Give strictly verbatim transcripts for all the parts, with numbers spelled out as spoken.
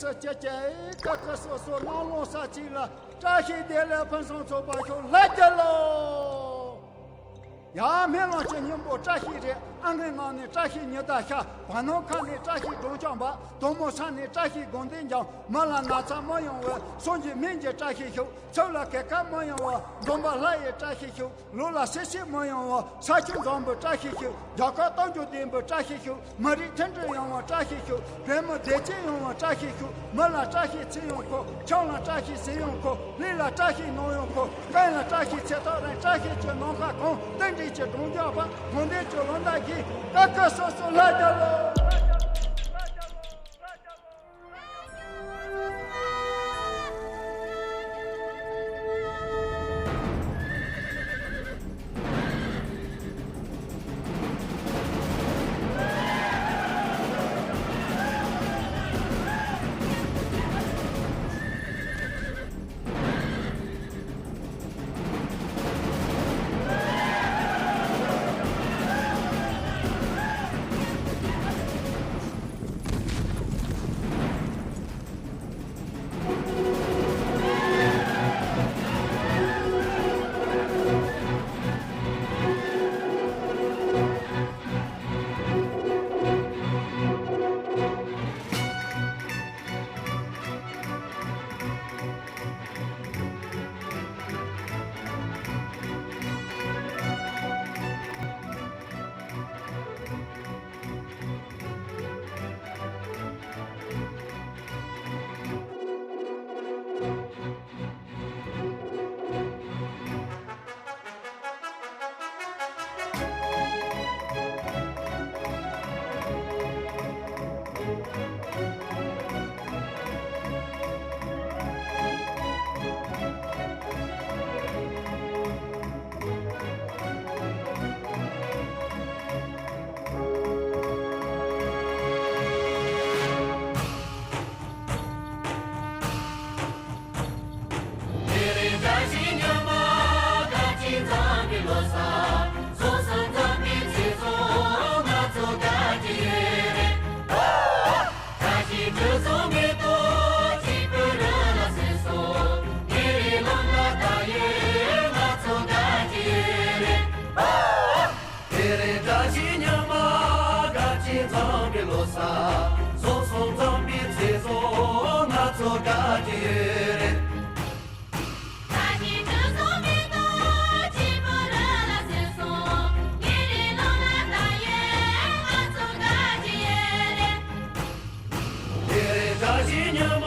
སུ་སྐྱེ་སྐྱེ་ཀ་ཀ་སོ་སོ་ནང་ལོང་ས་གཅིག་ལ་བཀྲ་ཤིས་བདེ་ལེགས་ཕུན་སུམ་ཚོགས་པ་ཤོག་ལྷ་རྒྱལ་ལོ། ཡ་སྨོན་ལམ་གྱི་སྙིང་པོ་བཀྲ་ཤིས་རེད། ཨ་སྔོན་ངང་ནས་བཀྲ་ཤིས་ཉི་ཟླ་ཤར། བར་སྣང་ཁ་ནས་བཀྲ་ཤིས་སྒྲོལ་ལྗང་འབར། དོན་མོ་ས་ནས་བཀྲ་ཤིས་དགོངས་འདུན་འཇམ། མི་ལ་ན་ཚ་མི་ཡོང་བར། སངས་རྒྱས་སྨན་གྱི་བཀྲ་ཤིས་ཤོག་ཚུར་ལ་གེ་ཀ་མི་ཡོང་བར། འཛོམས་པ་ལྷ་ཡི་བཀྲ་ཤིས་ཤོག་ལོ་ལ་སེར་སེར་མི་ཡོང་བར། ས་ཆུ་འཛོམས་པའི་བཀྲ་ཤིས་ཤོག་རྒྱལ་ཁབ་དང་འབྱོར་ལྡན་པའི་བཀྲ་ཤིས་ཤོག་མི་རིགས་མཐུན་སྒྲིལ་ཡོང་བའི་བཀྲ་ཤིས་ཤོག་བོད་མི་བདེ་སྐྱིད་ཡོང་བའི་བཀྲ་ཤིས་ཤོག་མི་ལ་བཀྲ་ཤིས་ཚེ་ཡོང་ཁོ། ཆང་ལ་བཀྲ་ཤིས་ཟས་ཡོང་ཁོ། ལུས་ལ་བཀྲ་ཤིས་ནོར་ཡོང་ཁོ། རྐང་ལ་བཀྲ་ཤིས་ཚེ་ཐོག་རིང་། བཀྲ་ཤིས་ཀྱི་ནམ་མཁའ་གང་། རྟེན་འབྲེལ་གྱི་སྒྲོལ་ལྗང་འབར། དགོངས་འདུན་གྱི་ལོ་འདབ་རྒྱས། ཀ་ཁ་སོ་སོ་ལྷ་རྒྱལ་ལོ། དེ་རིང་བཀྲ་ཤིས་ཉི་མ་དགའ་ཅིང་འཛོམས་པའི་ལོ་གསར། སོ་སོ་འཛོམས་པའི་ཚེས་བཟང་ང་ཚོ་དགའ་གི་ཡོད་རེད། དེ་རིང་བཀྲ་ཤིས་ཉི་མ་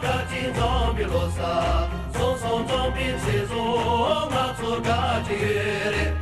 དགའ་ཅིང་འཛོམས་པའི་ལོ་གསར། སོ་སོ་འཛོམས་པའི་ཚེས་བཟང་ང་ཚོ་དགའ་གི་ཡོད་རེད།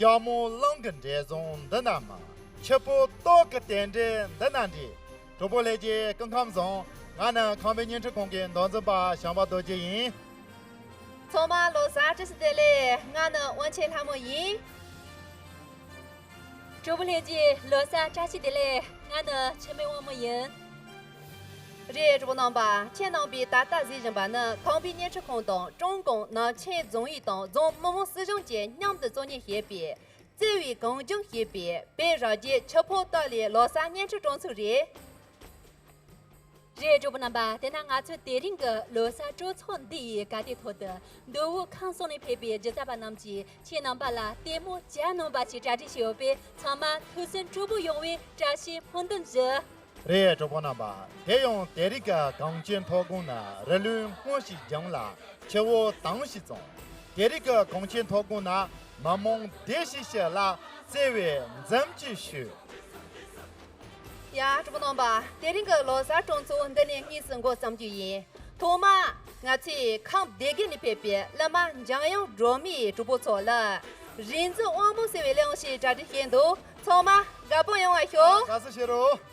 སྐྱ་མོ་གླང་གི་འབྲས་བཟང་འདི་ན་མ། ཁྱི་ཕོ་སྟག་གི་རྟེན་འབྲེལ་འདི་ན་འདྲེས། གྲོགས་པོ་ལྷན་རྒྱས་སྐུ་ཁམས་བཟང་། ང་ནི་ཁམས་པའི་བརྙན་འཕྲིན་ཁང་གི་མདོ་འཛིན་པ་བྱམས་པ་རྡོ་རྗེ་ཡིན། ཚང་མ་ལོ་གསར་བཀྲ་ཤིས་བདེ་ལེགས། ང་ནི་དབང་ཆེན་ལྷ་མོ་ཡིན། གྲོགས་པོ་ལྷན་རྒྱས་ལོ་གསར་བཀྲ་ཤིས་བདེ་ལེགས། ང་ནི་འཆི་མེད་དབང་མོ་ཡིན། རེད། གྲོགས་པོ་རྣམ་པ། ཁྱེད་རྣམ་པས་ད་ལྟ་གཟིགས་བཞིན་པ་ནི་ཁམས་པའི་བརྙན་འཕྲིན་ཁང་དང་ཀྲུང་གུང་ནང་ཆེན་རྫོང་ཡིག་དང་རྫོང་མི་དམངས་སྲིད་གཞུང་བཅས་མཉམ་དུ་གཙོ་གཉེར་བྱས་པའི། བརྩེ་བའི་གངས་ལྗོངས་ཞེས་པའི་བོད་རང་རྒྱལ་ཆུ་ཕོ་སྟོད་ལའི་ལོ་གསར་བརྙན་འཕྲིན་སྤྲོ་ཚོགས་རེད། རེད། གྲོགས་པོ་རྣམ་པ། དེ་ན་ང་ཚོའི་དེ་རིང་གི་ལོ་གསར་སྤྲོ་ཚོགས་འདི་ཡི་ག་དེ་ཐོག་ཏུ་མདོ་དབུས་ཁམས་གསུམ་ནས་ཕེབས་པའི་གཞིས་ཆགས་པ་རྣམས་ཀྱིས་ཁྱེད་རྣམ་པ་ལ་ལྟད་མོ་བྱ་སྣང་བ་ཞིག་གྲ་སྒྲིག་བྱས་ཡོད་པས། ཚང་མ་ཐུགས་སེམས་སྤྲོ་པོ་ཡོང་བའི་བཀྲ་ཤིས་སྨོན་འདུན་ཞུ། རེད། གྲོགས་པོ་རྣམ་པ། དེ་ཡང་དེ་རིང་གི་གངས་ཅན་མཐོ་སྒང་ན་རི་ལུང་སྔོ་ཞིང་ལྗང་ལ་ཆུ་བོ་དྭངས་ཤིང་གཙང་། དེ་རིང་གི་གངས་ཅན་མཐོ་སྒང་ན་མི་མང་བདེ་ཞིང་སྐྱིད་ལ་བརྩེ་བའི་འཛུམ་གྱིས་ཞུ། ཡ། གྲོགས་པོ་རྣམ་པ། དེ་རིང་གི་ལོ་གསར་སྤྲོ་ཚོགས་འདི་ནས་དངོས་སུ་འགོ་བརྩམ་རྒྱུ་ཡིན། ཐོག་མ་ང་ཚོས་ཁམས་སྡེ་དགེ་ནས་ཕེབས་པའི་གླུ་མ་འཇམ་དབྱངས་སྒྲོལ་མས་གྲོགས་པོ་ཚོ་ལ་རིག་འཛིན་དབང་མོ་ཟེར་བའི་གླུ་དབྱངས་ཤིག་གྲ་སྒྲིག་བྱས་འདུག། ཚང་མ་དགའ་པོ་ཡོང་བ་ཤོག། དགའ་བསུ་ཞུ་རོགས།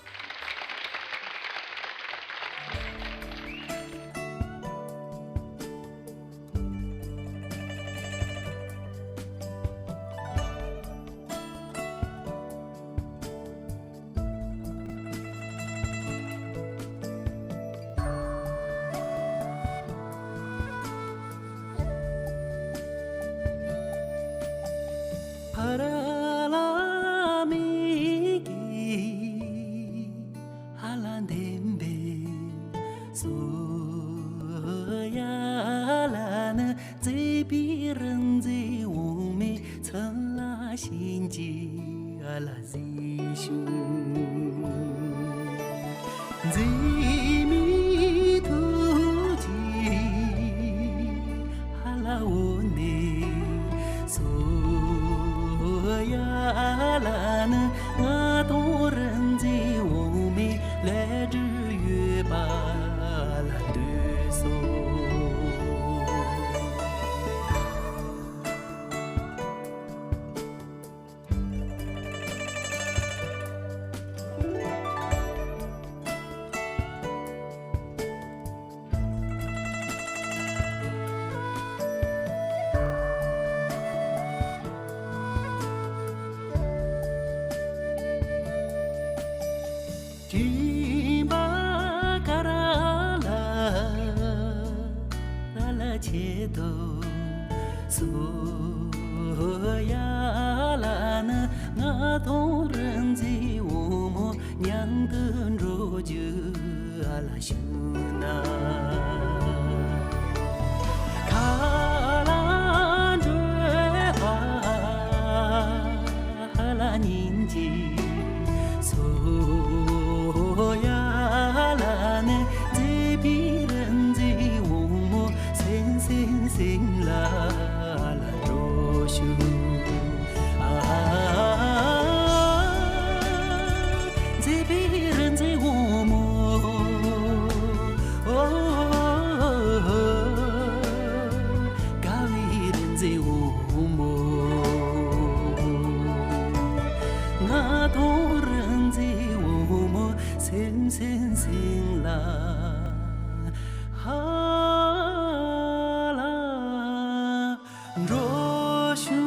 སྦྱིན་པ་ག་ར་ལ་ར་ལ་ཆེད་དུ་གསོལ་ཡ་ལ་ནི། ང་དང་རིག་འཛིན་དབང་མོ་མཉམ་དུ་འགྲོ་རྒྱུ་ཨ་ལ་ཞུ་ན། ཁ་ལ་འགྲོ་བ། ལ་ཉིན་གྱི་སོ་ཡ་ལ་ནི། མཛེས་པའི་རིག་འཛིན་དབང་མོ་སེང་སེང་སེང་ལ་ལ་འགྲོ་ཞུ། ཨ། མཛེས་པའི་རིག་འཛིན་དབང་མོ། ཨོ། དགའ་བའི་རིག་འཛིན་དབང་མོ། ང་དང་རིག་འཛིན་དབང་མོ་སེང་སེང་སེང་ལ་ཧ་ལ་འགྲོ་ཞུ།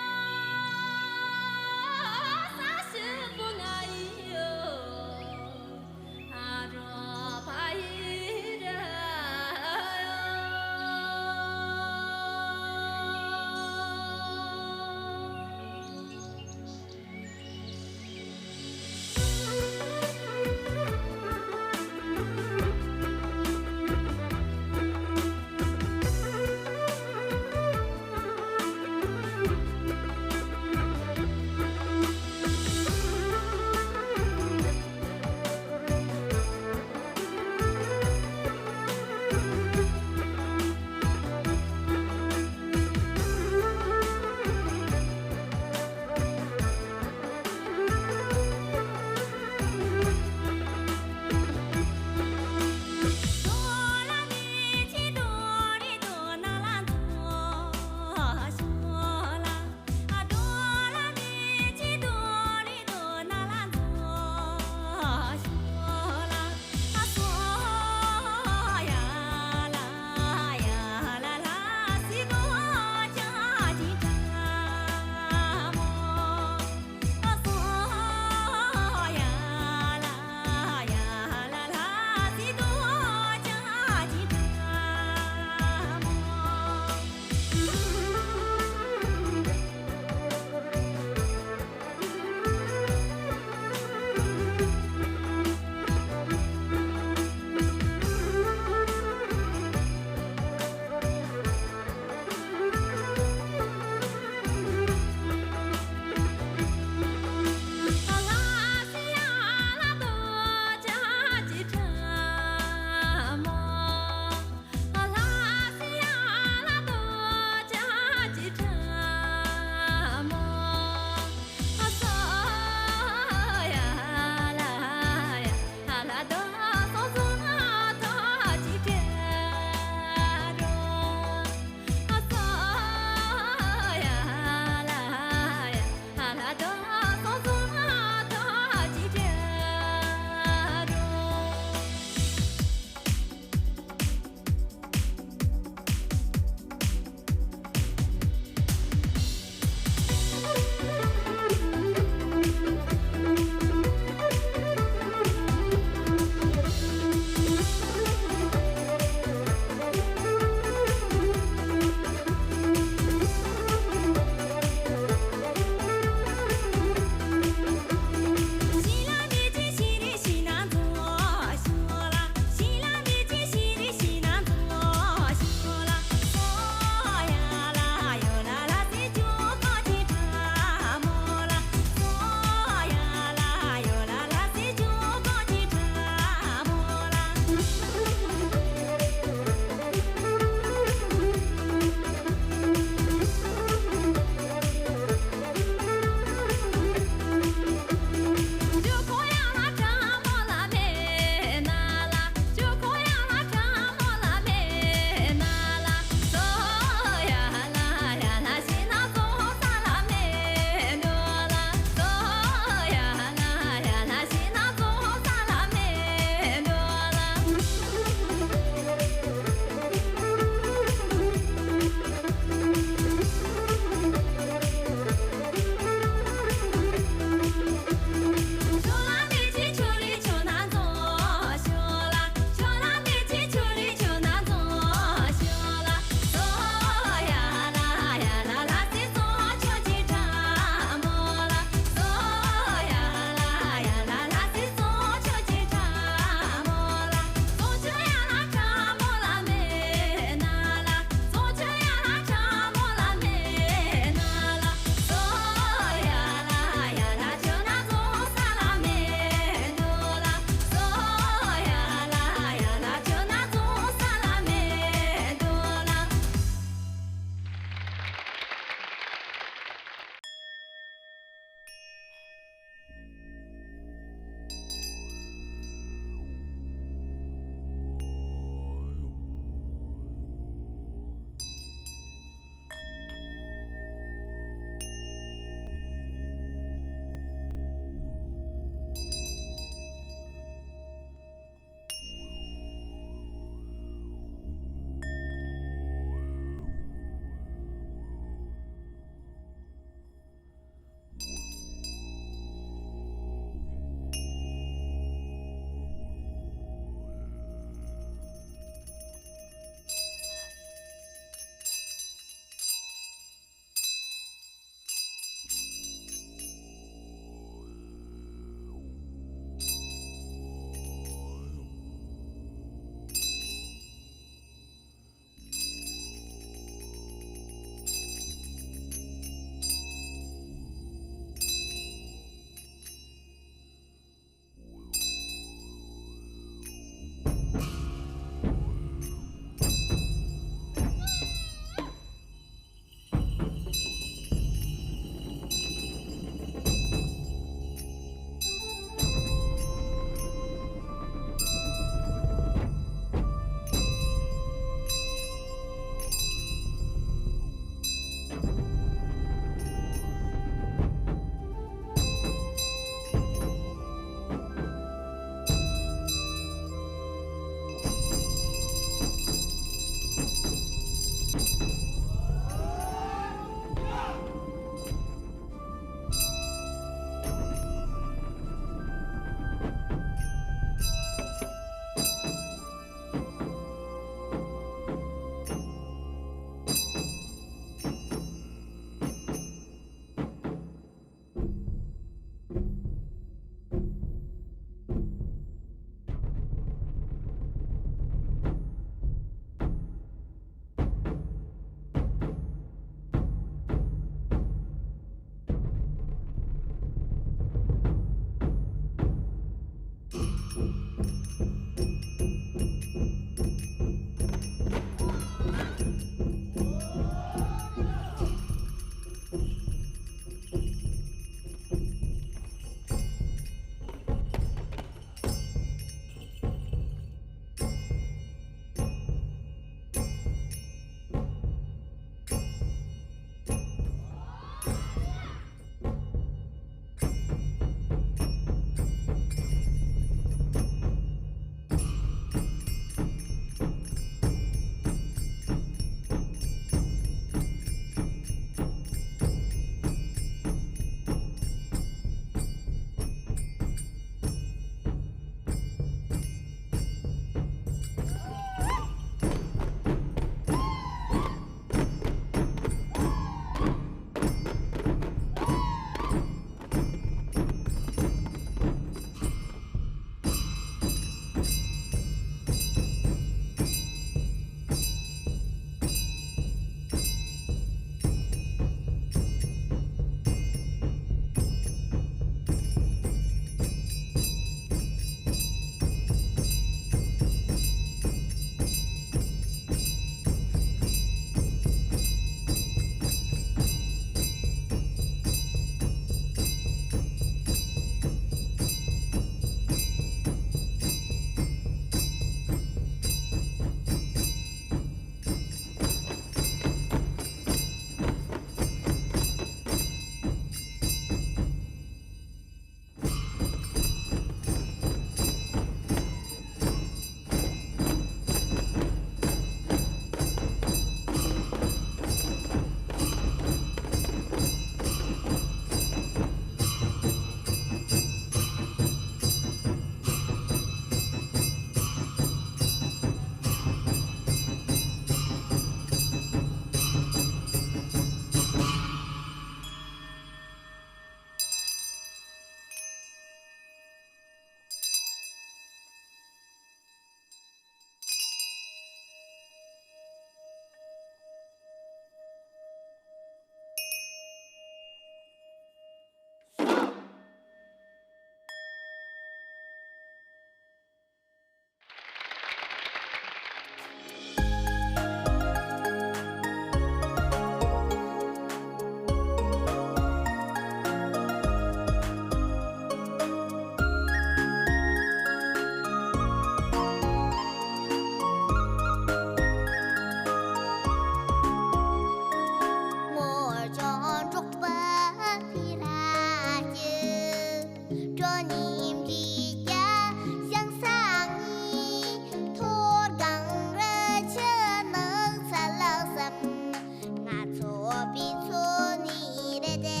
ང་ཚོ་བོད་པའི་འཚོ་གནས་རེད་དེ།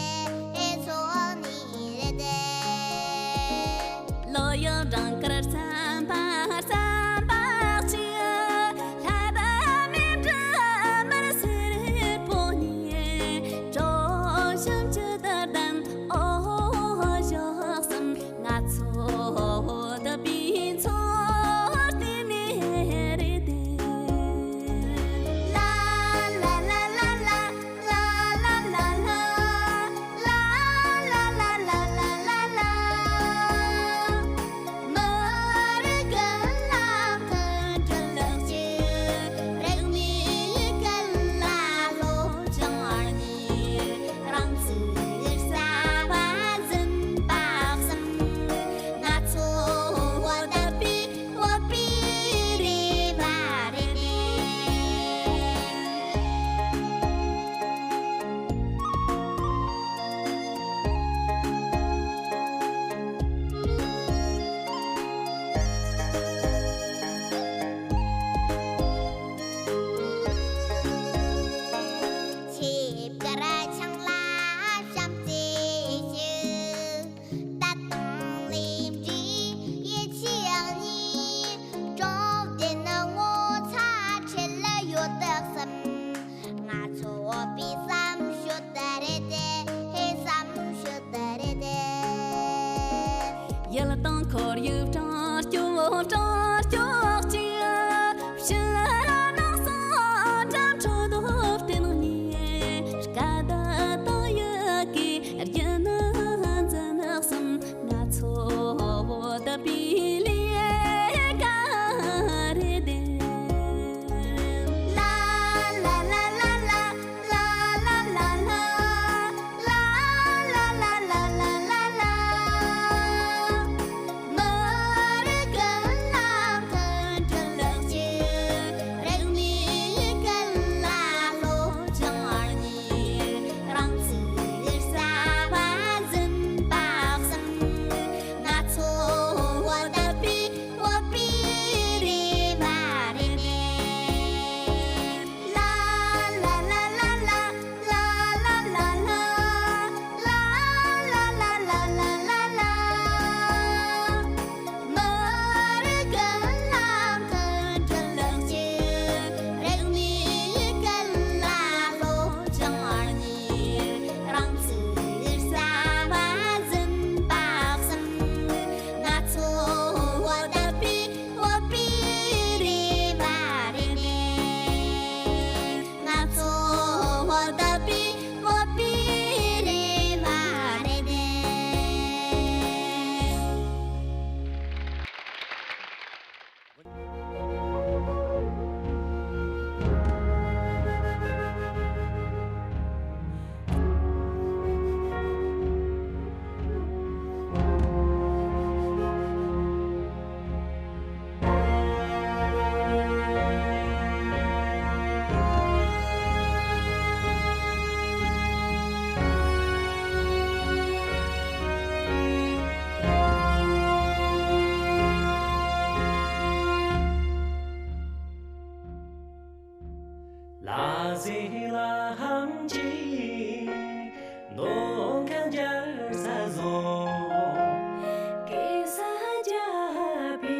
འཚོ་གནས་རེད་དེ། ལོ་ཡང་འབྲང་དཀར་བསམ་པ་བསམ་པ་གཅིག་ལྷ་དང་མི་འདྲ་མར་སེར་པོ་ནི། གྲོ་ཞིམ་ཅི་ལྟར་ལྡན་འོ་ཞོག་གསུམ། ང་ཚོ་བོད་པའི་འཚོ་བར་བརྟེན་ནས་རེད་དེ། ལ་ལ་ལ་ལ་ལ། ཆེས་བཀྲ་ཆང་ལ་བྱམས་བརྩེ་ཞིག་ད་དང་ལས་འབྲས་ཡིད་ཆེས་གཉིས། གྲོང་སྡེ་ནི་ངོ་ཚ་ཁྲེལ་ཡོད་དུ་བསམ། ང་ཚོ་བོད་པའི་བསམ་སྤྱོད་དེ་རེད་དེ། བསམ་སྤྱོད་དེ་རེད་དེ། ཡུལ་དང་ཁོར་ཡུག་དྲང་སྐྱོང་དྲང་སྐྱོང་གཅིག་ཕྱི་ར་ནང་སོང་འགྲམ་ཁྲོད་དུ་བརྟེན་ནས། དཀའ་ལས་དང་ཡི་གེ་རྒྱུ་ནི་འཛིན་གསུམ། ང་ཚོ་བོད་པའི་ལས་ ལྷམ་གཅིག་མདོ་ཁམས་རྒྱལ་ས་བཟུང་། གེ་སར་རྒྱལ་པོའི་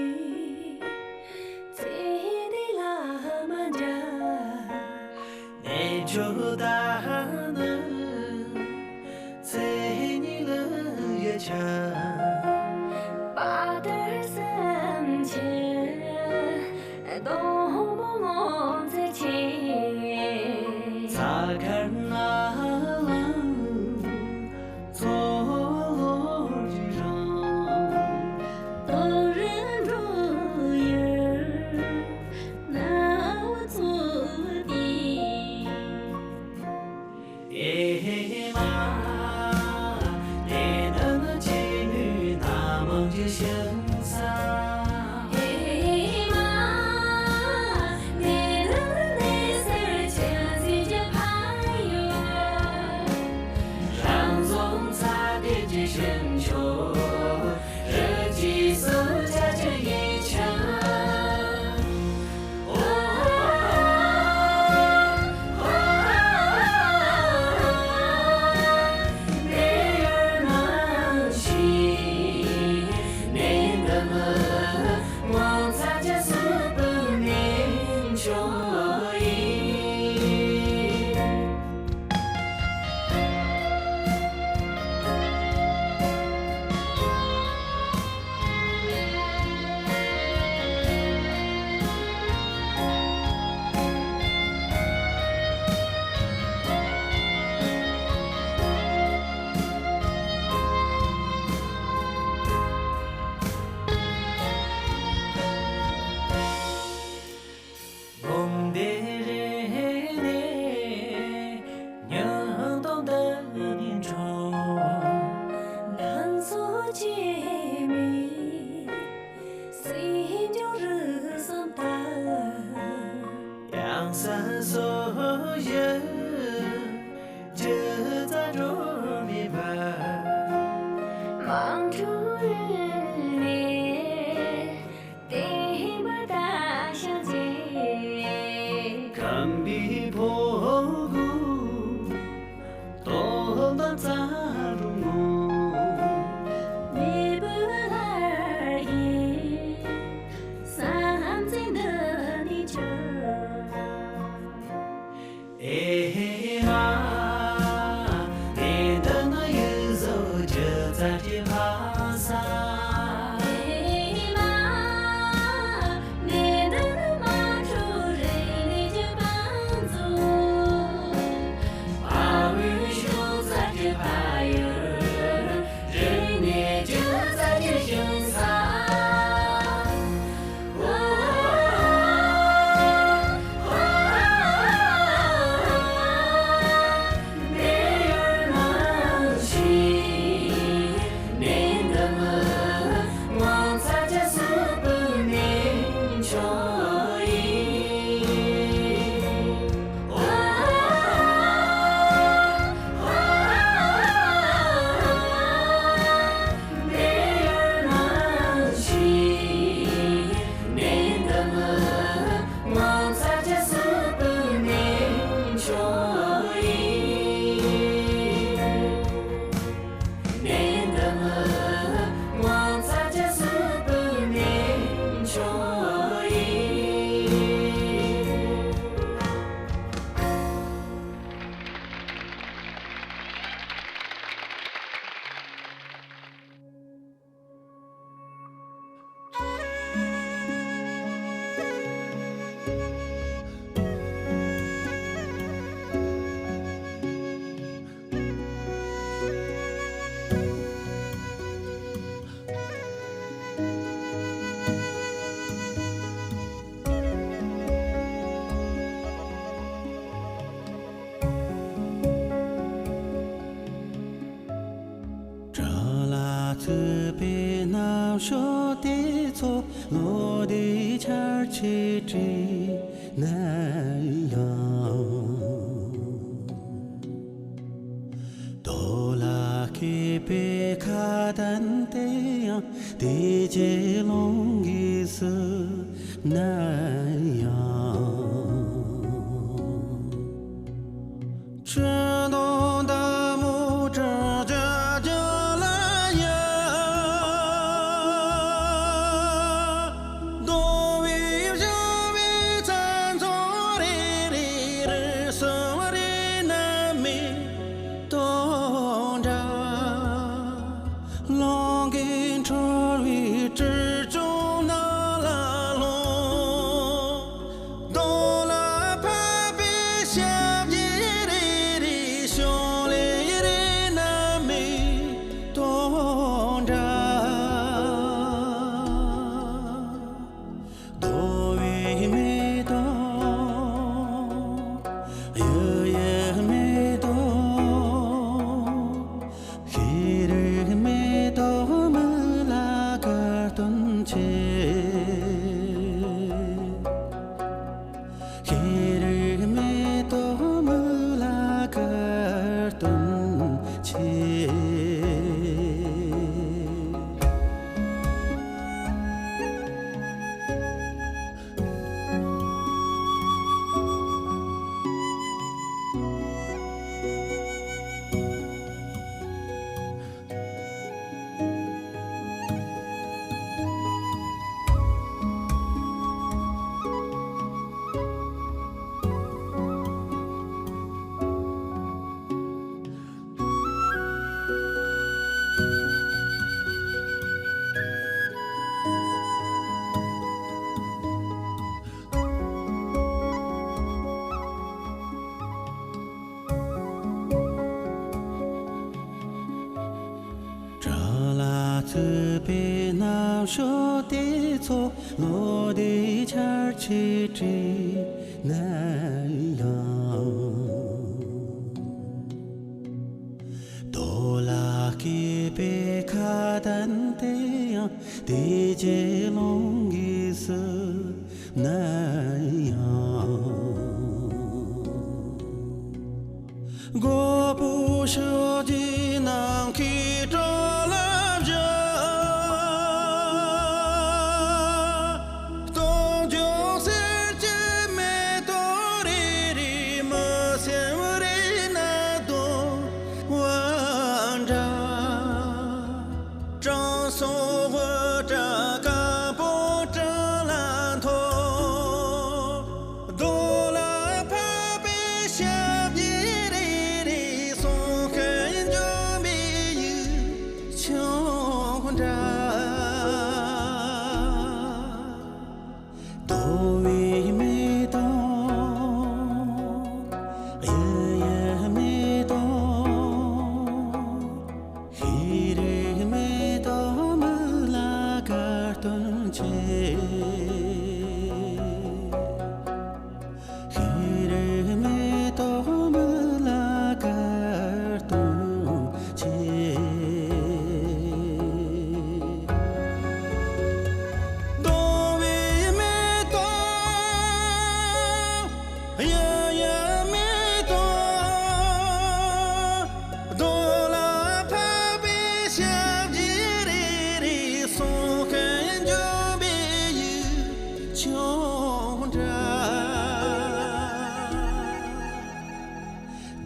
མཚན་ལྡན་བླ་མ་འཇའ། གནས་མཆོག་དག་ནི་མཚན་ཉིད་ལ་ཡ་ཆ། དཔལ་དར་སེང་ཆེན་སྡོང་པོ་ངོ་མཚར་ཆེ། ཚ་ཁར་ནགས་ལ་མཚོ་ལྷོ་རི་རང་། རྡོ་རིང་འགྲོ་ཡུལ་ནགས་མཚོ་སྟེང་། ཨེ་མ། གནས་འདི་ནི་ཅི་ནུས་ན་མང་གི་ཞིང་ས། ཨེ་མ། གནས་འདི་ནི་གནས་སར་ཆགས་ཟིན་གྱི་ཕ་ཡུལ། རང་བཟུང་ཚ་དེ་ཀྱི་ཞིང་མཆོག་རི་རྗེས་སུ་ཆ་ཆ་ཡིན་ཆ། འབུམ་སྡེ་རེ་ནས་ཉིས་སྟོང་བདུན་ནས་འཕྲོ། ང་ཚོ་སྐྱེ་མེད་སྲིད་འབྱོར་རུ་སོང་ད། ཡང་ས་སོ་ཡི་རྒྱུ་རྩ་འགྲོ་མེད་པ། མང་ཐོས་ནས། བསྟན་པ་དར་ཞིང་རྒྱས། ཁམས་པའི་ཕོ་རྒོད་སྟོབས་དང་རྩལ་རུ་ངོམས། མེས་པོའི་ལྷ་ཡི་བསམ་རྩེ་འདི་ནས་འཆར། ཨེ་མ། གནས་འདི་ནི་ཡུལ་གཟུགས་སྒྱུ་རྩལ་གྱི་ཕ་ས། ཨེ་མ། གནས་འདི་ནི་དམངས་ཁྲོད་རིག་གནས་ཀྱི་དཔལ་འཛོམས། དཔའ་བོའི་ཤུགས་རྩལ་གྱི་ཕ་ཡུལ། རིག་གནས་སྒྱུ་རྩལ་གྱི་ཞིང་ས། བྲག་ལ་བརྩིགས་པའི་རྣམ་ཤོག་དེ་ཚོ་ལོ་ཟླའི་ཆར་ཆུས་བྲིས་ན་ཡང་། རྡོ་ལ་བརྐོས་པའི་ཁ་དན་དེ་ཡང་དེ་རྗེས་ལོང་གིས་བསུབས་ན་ཡང་། ཤེས་རིག་མེ་ཏོག་མི་ལ་གར་སྟོན་ཆེ། བྲག་ལ་བརྩིགས་པའི་རྣམ་ཤོག་དེ་ཚོ་ལོ་ཟླའི་ཆར་ཆུས་བྲིས་ན་ཡང་། རྡོ་ལ་བརྐོས་པའི་ཁ་དན་དེ་ཡང་དེ་རྗེས་ལོང་གིས་བསུབ་ན་ཡང་། མགོ་བོ་ཕྱོགས་བཞི་ནམ་མཁའི་བྲག་ལ་བཞག། སྟོང་འཇོག་གསེར་གྱི་མེ་ཏོག་རེ་རེ། མི་སེམས་རེ་ན་གདུང་བ་འདྲ། དྲང་སྲོང་དབུ་སྐྲ་དཀར་པོ་དྲིན་ལ་ཐོགས། རྡོ་ལ་ཕབ་པའི་ཞབས་རྗེས་རེ་རེ། སྲོག་ཤིང་འཇོམས་པའི་ཡུག་ཆུང་འདྲ། དོ་བའི་མེ་ཏོག་གཡུ་ཡི་མེ་ཏོག་ཤེས་རིག་མེ་ཏོག་མི་ལ་གར་སྟོན་ཆེ། ཤེས་རིག་མེ་ཏོག་མི་ལ་གར་སྟོན་ཆེ། དོ་བའི་མེ་ཏོག་གཡུ་ཡི་མེ་ཏོག་རྡོ་ལ་ཕབ་པའི་ཞབས་རྗེས་རེ་རེ། སྲོག་ཤིང་འཇོམས་པའི་ཡུག་ཆུང་འདྲ།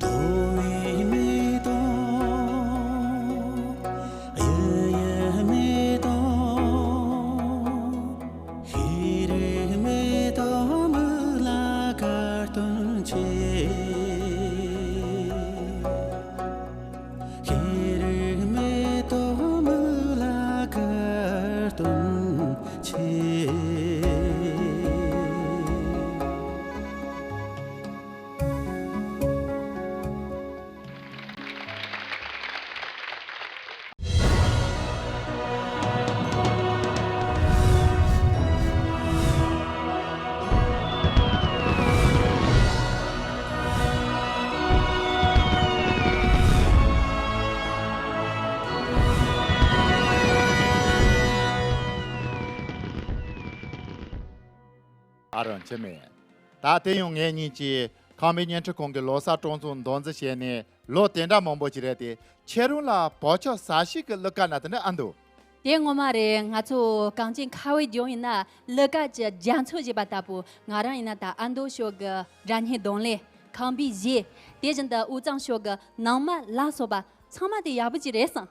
དོ་བའི་མེ་ཏོག་གཡུ་ཡི་མེ་ཏོག་ཤེས་རིག་མེ་ཏོག་མི་ལ་གར་སྟོན་ཆེ། ཤེས་རིག་མེ་ཏོག་མི་ལ་གར་སྟོན་ཆེ། ཨ་རོན་ཆེ་མེ། ད་དེ་ཡང་ངེད་གཉིས་ཀྱིས་ཁམས་པའི་བརྙན་འཕྲིན་ཁང་གི་ལོ་གསར་སྤྲོ་ཚོགས་མདུན་འཛུགས་བྱས་ནས་ལོ་དེ་འདྲ་མང་པོ་ཞིག་རེད་དེ། ཁྱེད་རང་ལ་བག་ཆགས་ཟ་ཞིག་གི་གླུ་གར་ན་དེ་འདྲ་ཨ་འདུག་དེ་ངོ་མ་རེད། ང་ཚོ་གངས་ཅན་ཁ་བའི་ལྗོངས་ཡིན་ན་གླུ་གར་གྱི་རྒྱ་མཚོ་ཞེས་པ་ལྟ་བུ། ང་རང་ཡིན་ན་ད་ཨ་མདོ་ཕྱོགས་ཀྱི་སྒྲ་སྙན་གདོང་ལེན། ཁམས་པའི་གཞས། དེ་བཞིན་དུ་དབུས་གཙང་ཕྱོགས་ཀྱི་ནང་མ་ལ་སོགས་པ་ཚང་མ་དེ་ཡག་པོ་ཅིག་རེད་བསམ།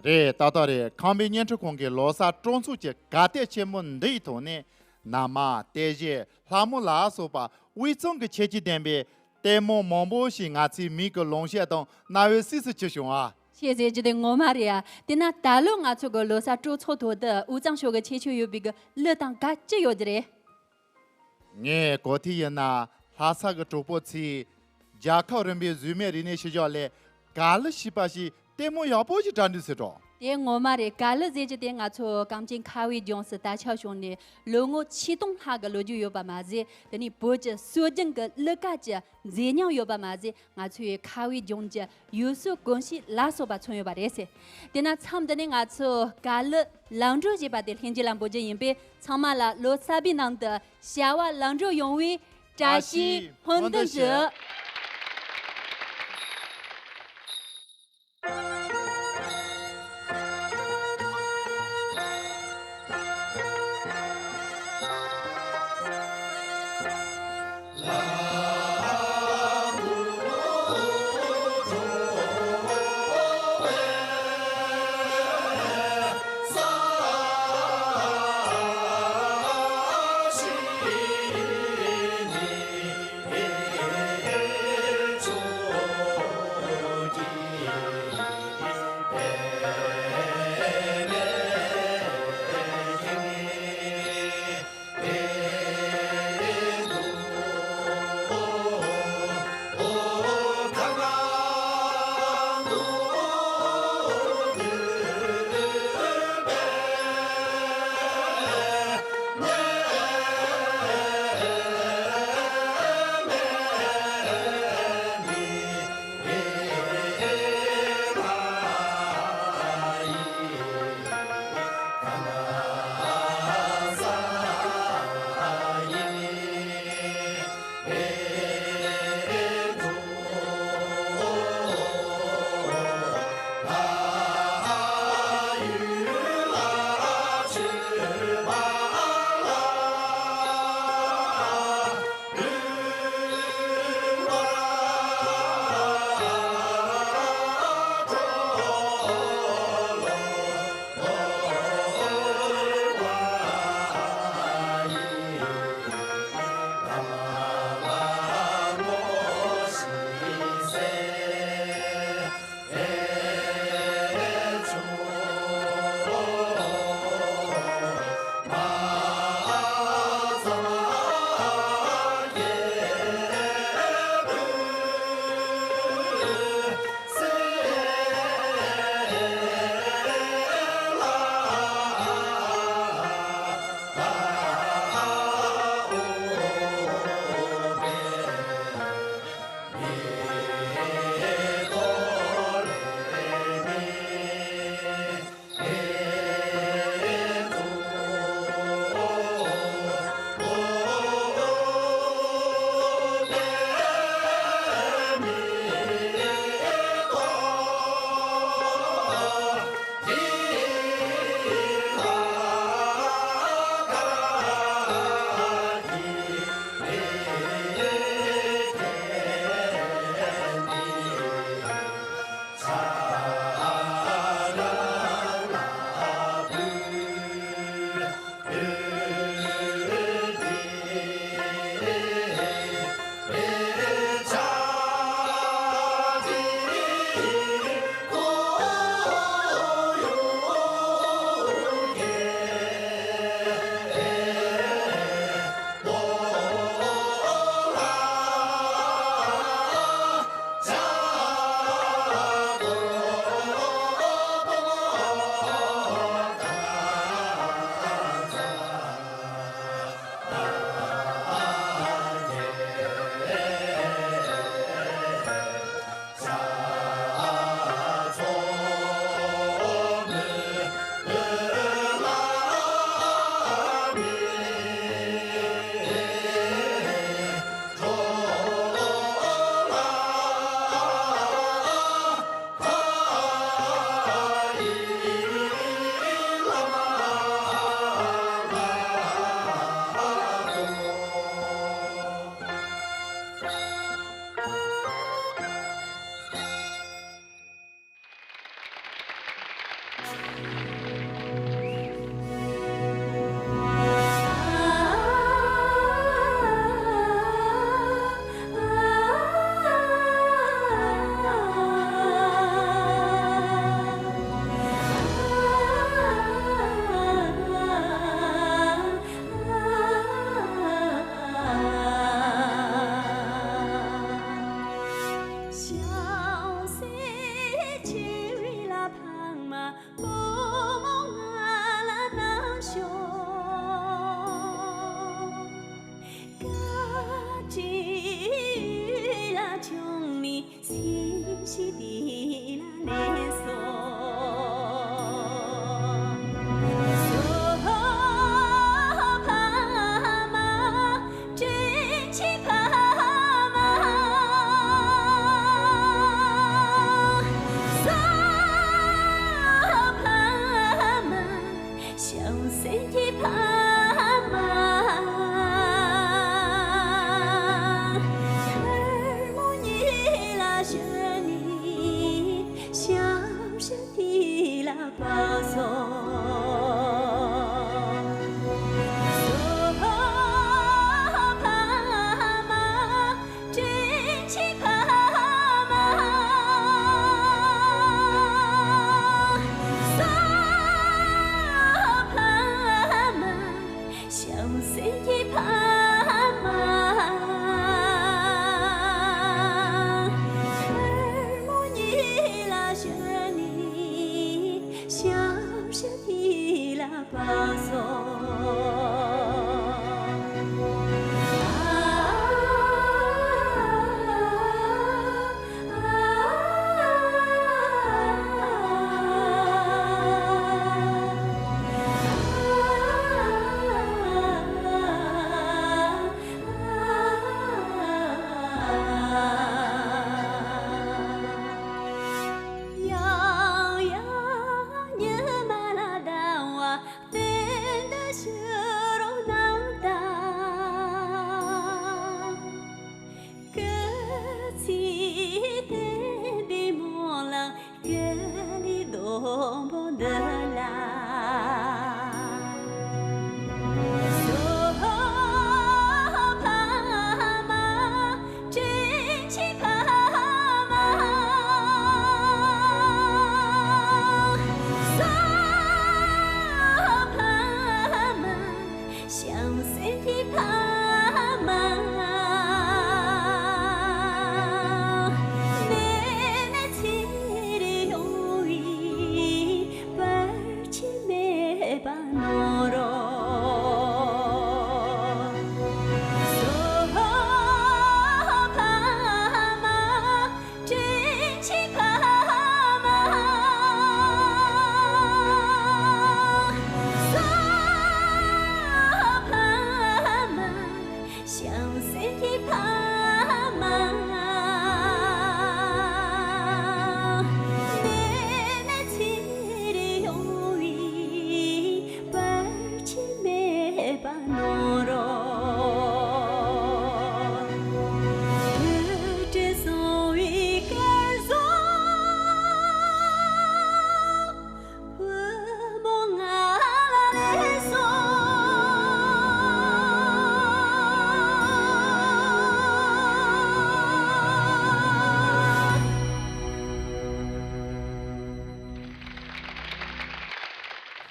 རེད། ཏག་ཏག་རེད། ཁམས་པའི་བརྙན་འཕྲིན་ཁང་གི་ལོ་གསར་སྤྲོ་ཚོགས་ཀྱི་གར་སྟེགས་ཆེན་མོ་འདི་ཡི་ཐོག་ནས་ནང་མ། ལྟད་གཞས། ལྷ་མོ་ལ་སོགས་པ་དབུས་གཙང་གི་ཁྱད་ཆོས་ལྡན་པའི་ལྟད་མོ་མང་པོ་ཞིག་ང་ཚོའི་མིག་གི་ལོངས་སྤྱོད་དང་རྣ་བའི་གསོས་སུ་གྱུར་བྱུང་ཨ། ཁྱེད་ཟེར་རྒྱུ་དེ་ངོ་མ་རེད་ཨ། དེས་ན་ད་ལོ་ང་ཚོ་གི་ལོ་གསར་སྤྲོ་ཚོགས་ཐོག་ཏུ་དབུས་གཙང་ཕྱོགས་ཀྱི་ཁྱད་ཆོས་ཡོད་པའི་གི་གླུ་དང་གར་ཅི་ཡོད་རྒྱུ་རེད། ངས་གོ་ཐོས་ཡིན་ན་ལྷ་ས་གི་གྲོགས་པོ་ཚོས་རྒྱལ་ཁབ་རིམ་པའི་གཟུགས་མེད་རིག་གནས་ཤུལ་བཞག་ལས་ག་ལེར་ཤེས་པ་ཞིག་ལྟད་མོ་ཡག་པོ་ཞིག་གྲ་འགྲིག་ཟེར་འགྲོ། དེ་ངོ་མ་རེད། ག་ལེར་ཟེར་གྱི་དེ་ང་ཚོ་གངས་ཅན་ཁ་བའི་ལྗོངས་སུ་དར་ཁྱབ་བྱུང་ནས་ལོ་ངོ་ཆིག་སྟོང་ལྷག་གི་ལོ་རྒྱུས་ཡོད་པ་མ་ཟད། དེ་ནས་བོད་ཀྱི་སྲོལ་རྒྱུན་གྱི་གླུ་གར་གྱི་མཛེས་ཉམས་ཡོད་པ་མ་ཟད། ང་ཚོའི་ཁ་བའི་ལྗོངས་ཀྱི་ཡུལ་སྲོལ་གོམས་གཤིས་ལ་སོགས་པ་མཚོན་ཡོད་པ་རེད་ཟེར། དེས་ན་མཚམས་འདི་ནས་ང་ཚོ་ག་ལེར་ལམ་གྲོ་ཞེས་པ་དེ་ལྷན་རྒྱས་ལ་འབོད་རྒྱུ་ཡིན་པས། ཚང་མ་ལ་ལོ་གསར་པའི་ནང་དུ་བྱ་བ་ལམ་འགྲོ་ཡོང་བའི་བཀྲ་ཤིས་སྨོན་འདུན་ཞུ།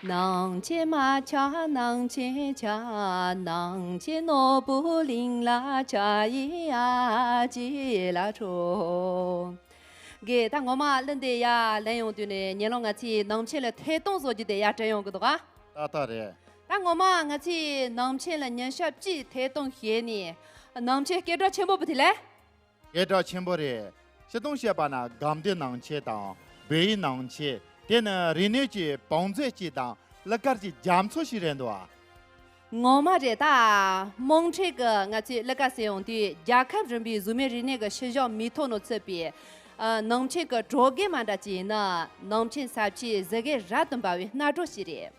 ནང་ཆེན་མ་ཆ་ནང་ཆེན་ཆ། ནང་ཆེན་ནོར་བུ་གླིང་ལ་ཆ་ཡི་ཨ་ཅེ་ལ་ཁྲོ། དགེ་ད་ངོ་མ་གླུ་འདི་ཡར་ལེན་ཡོང་དུས་ནས་ཉེ་ལོང་ང་ཚོའི་ནང་ཆེན་ལ་ཐད་གཏོང་བཟོ་རྒྱུ་དེ་ཡར་དྲན་ཡོང་གི་འདུག་ག་ཏག་ཏག་རེད། ད་ངོ་མ་ང་ཚོའི་ནང་ཆེན་ལ་ཉིན་ཞག་གཅིག་ཐད་གཏོང་བྱས་ནས་ནང་ཆེན་སྐད་གྲགས་ཆེན་པོ་བུ་དེ་ལས། སྐད་གྲགས་ཆེན་པོ་རེད། སྤྱིར་བཏང་བཤད་པ་ན་དགའ་ལྡན་ནང་ཆེན་དང་བོད་ཡིག་ནང་ཆེན། དེ་ནི་རིག་གནས་ཀྱི་བང་མཛོད་ཅིག་དང་གླུ་གར་གྱི་རྒྱ་མཚོ་ཞིག་རེད་འདུག་ཨ། ངོ་མ་རེད་ད། དམངས་ཁྲོད་ཀྱི་ང་ཚོའི་གླུ་གར་ཟེར་ཡོང་དུས་རྒྱལ་ཁབ་རིམ་པའི་གཟུགས་མེད་རིག་གནས་ཀྱི་ཤུལ་བཞག་མིག་ཐོག་ནས་ཚུད་པའི་ཨ་ནང་ཆེན་གྱི་གྲོགས་རྒན་མ་འདྲ་ཅིག་ཡིན་ན་ནང་ཆེན་ས་ཆའི་གཟི་གོས་རབ་ཏུ་འབར་བའི་སྣ་གྲོགས་ཤིག་རེད།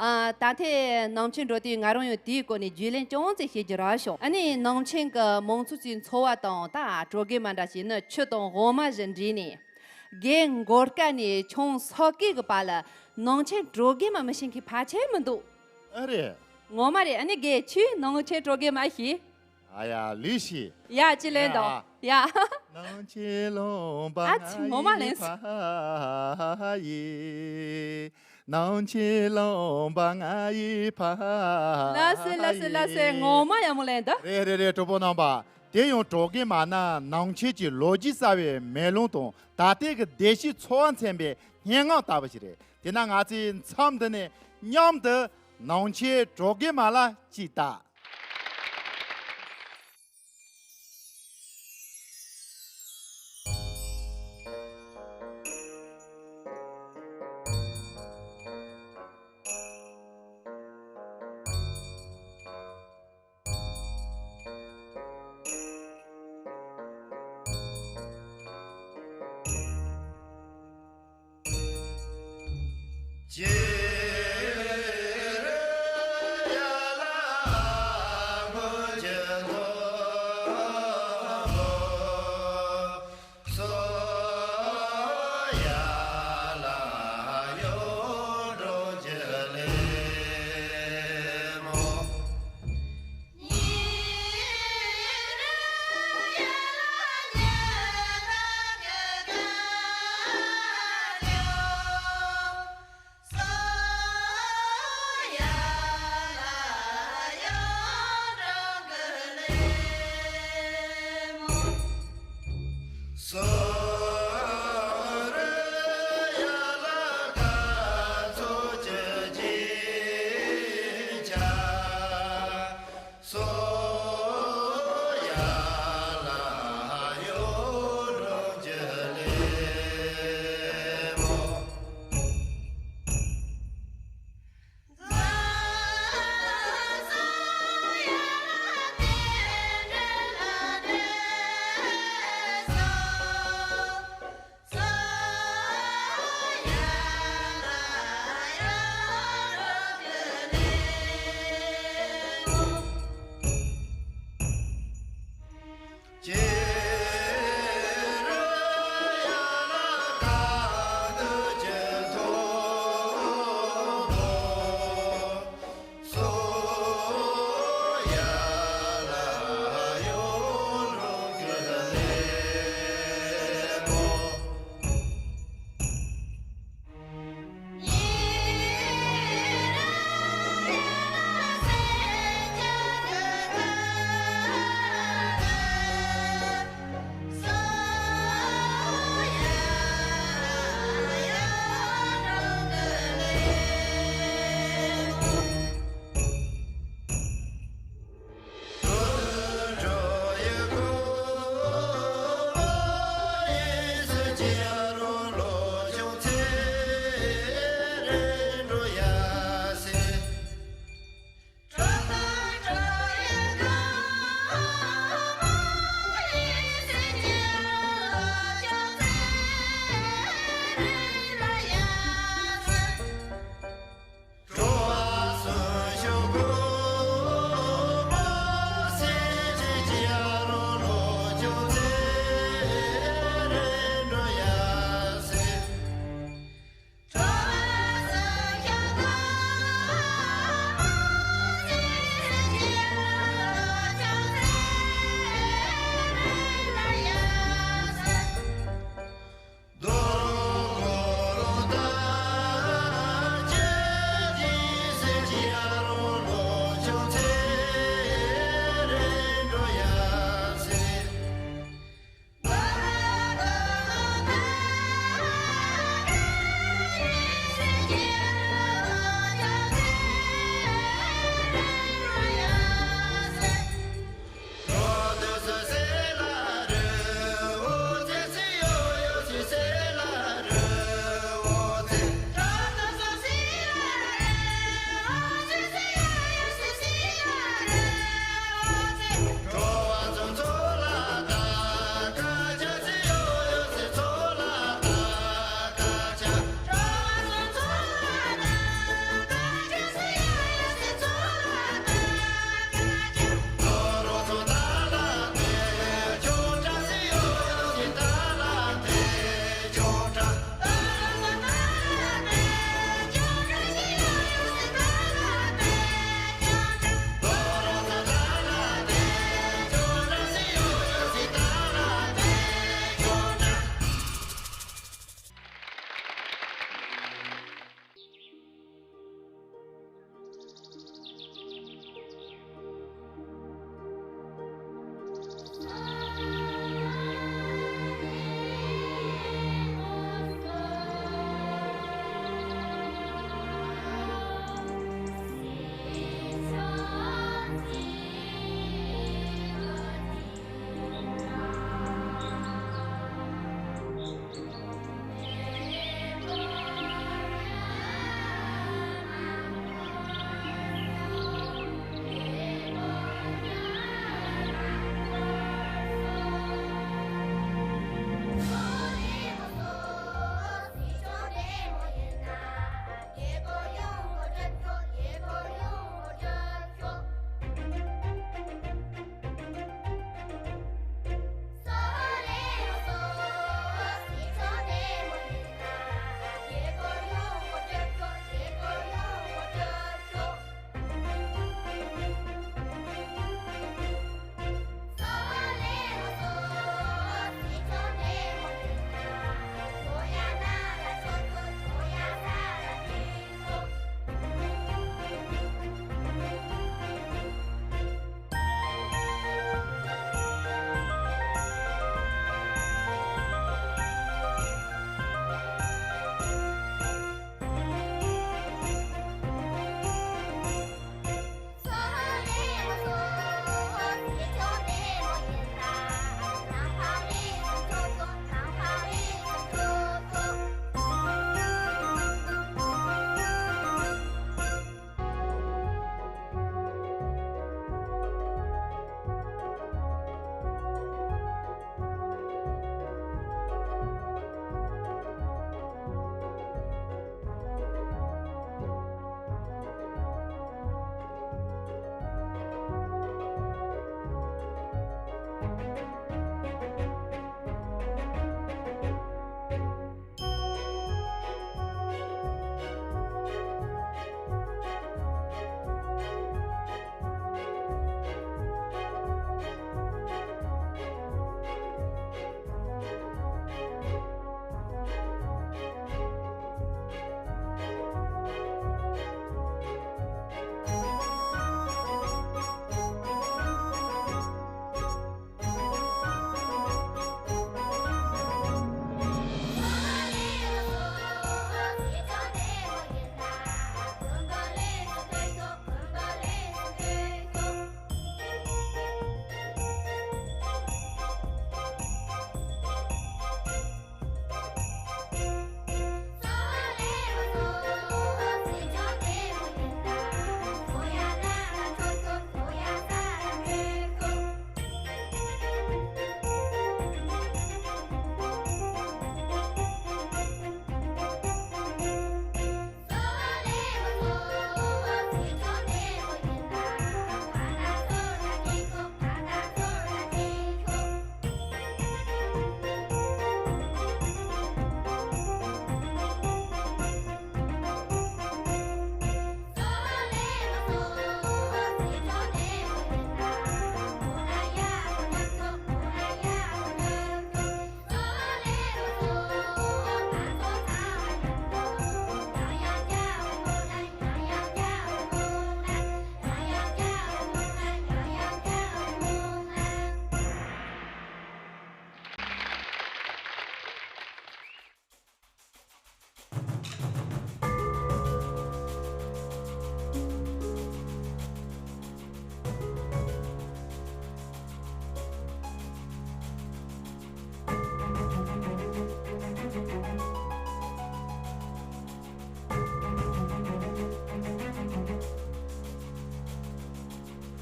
ཨ་ད་ཐེངས་ནང་ཆེན་འགྲོ་དུས་ང་རང་ཡང་དེའི་སྐོར་ནས་རྒྱུས་ལོན་ཅུང་ཙམ་བྱེད་རྒྱུ་རག་བྱུང་། ཨ་ནི་ནང་ཆེན་གྱི་མང་ཚོགས་ཚོའི་འཚོ་བ་དང་ད་གྲོགས་རྒན་མ་འདྲ་ཞིག་ནི་ཆུ་དང་འོ་མ་བཞིན་འདྲེས་ནས། རྒན་མགོ་དཀར་ནས་ཆུང་ས་དཀར་གྱི་བར་ལ་ནང་ཆེན་གྲོགས་རྒན་མ་མི་ཤེས་མཁན་ཕལ་ཆེར་མི་འདུག་ཨ་རེད། ངོ་མ་རེད། ཨ་ནི་རྒན་ཁྱོས་ནང་ཆེན་གྲོགས་རྒན་མ་ཤེས། ཨ་ཡ་ལི་ཤི། ཡ་ཅི་ལེན་དང་ཡ། ནང་ཆེན་ལུང་པ་ཨ་ཙི་ང་ངོ་མ་ཡི་ལེན་སོང་ཕ་ཡི། ནང་ཆེན་ལུང་པ་ང་ཡི་ཕ་ལ་སེ་ལ་སེ་ལ་སེ་ཡི། ངོ་མ་ཡ་མོ་ལེན་ད། རེད་རེད་རེད། གྲོགས་པོ་རྣམ་པ། དེ་ཡང་གྲོགས་རྒན་མ་ནི་ནང་ཆེན་གྱི་ལོ་རྒྱུས་གསར་བའི་མེ་ལོང་དང་ད་ལྟའི་གི་བདེ་སྐྱིད་འཚོ་བ་མཚོན་པའི་སྙན་ངག་ལྟ་བུ་ཞིག་རེད། དེས་ན་ང་ཚོས་མཚམས་འདི་ནས་མཉམ་དུ་ནང་ཆེན་གྲོགས་རྒན་མ་ལ་གཅིག་ལྟ།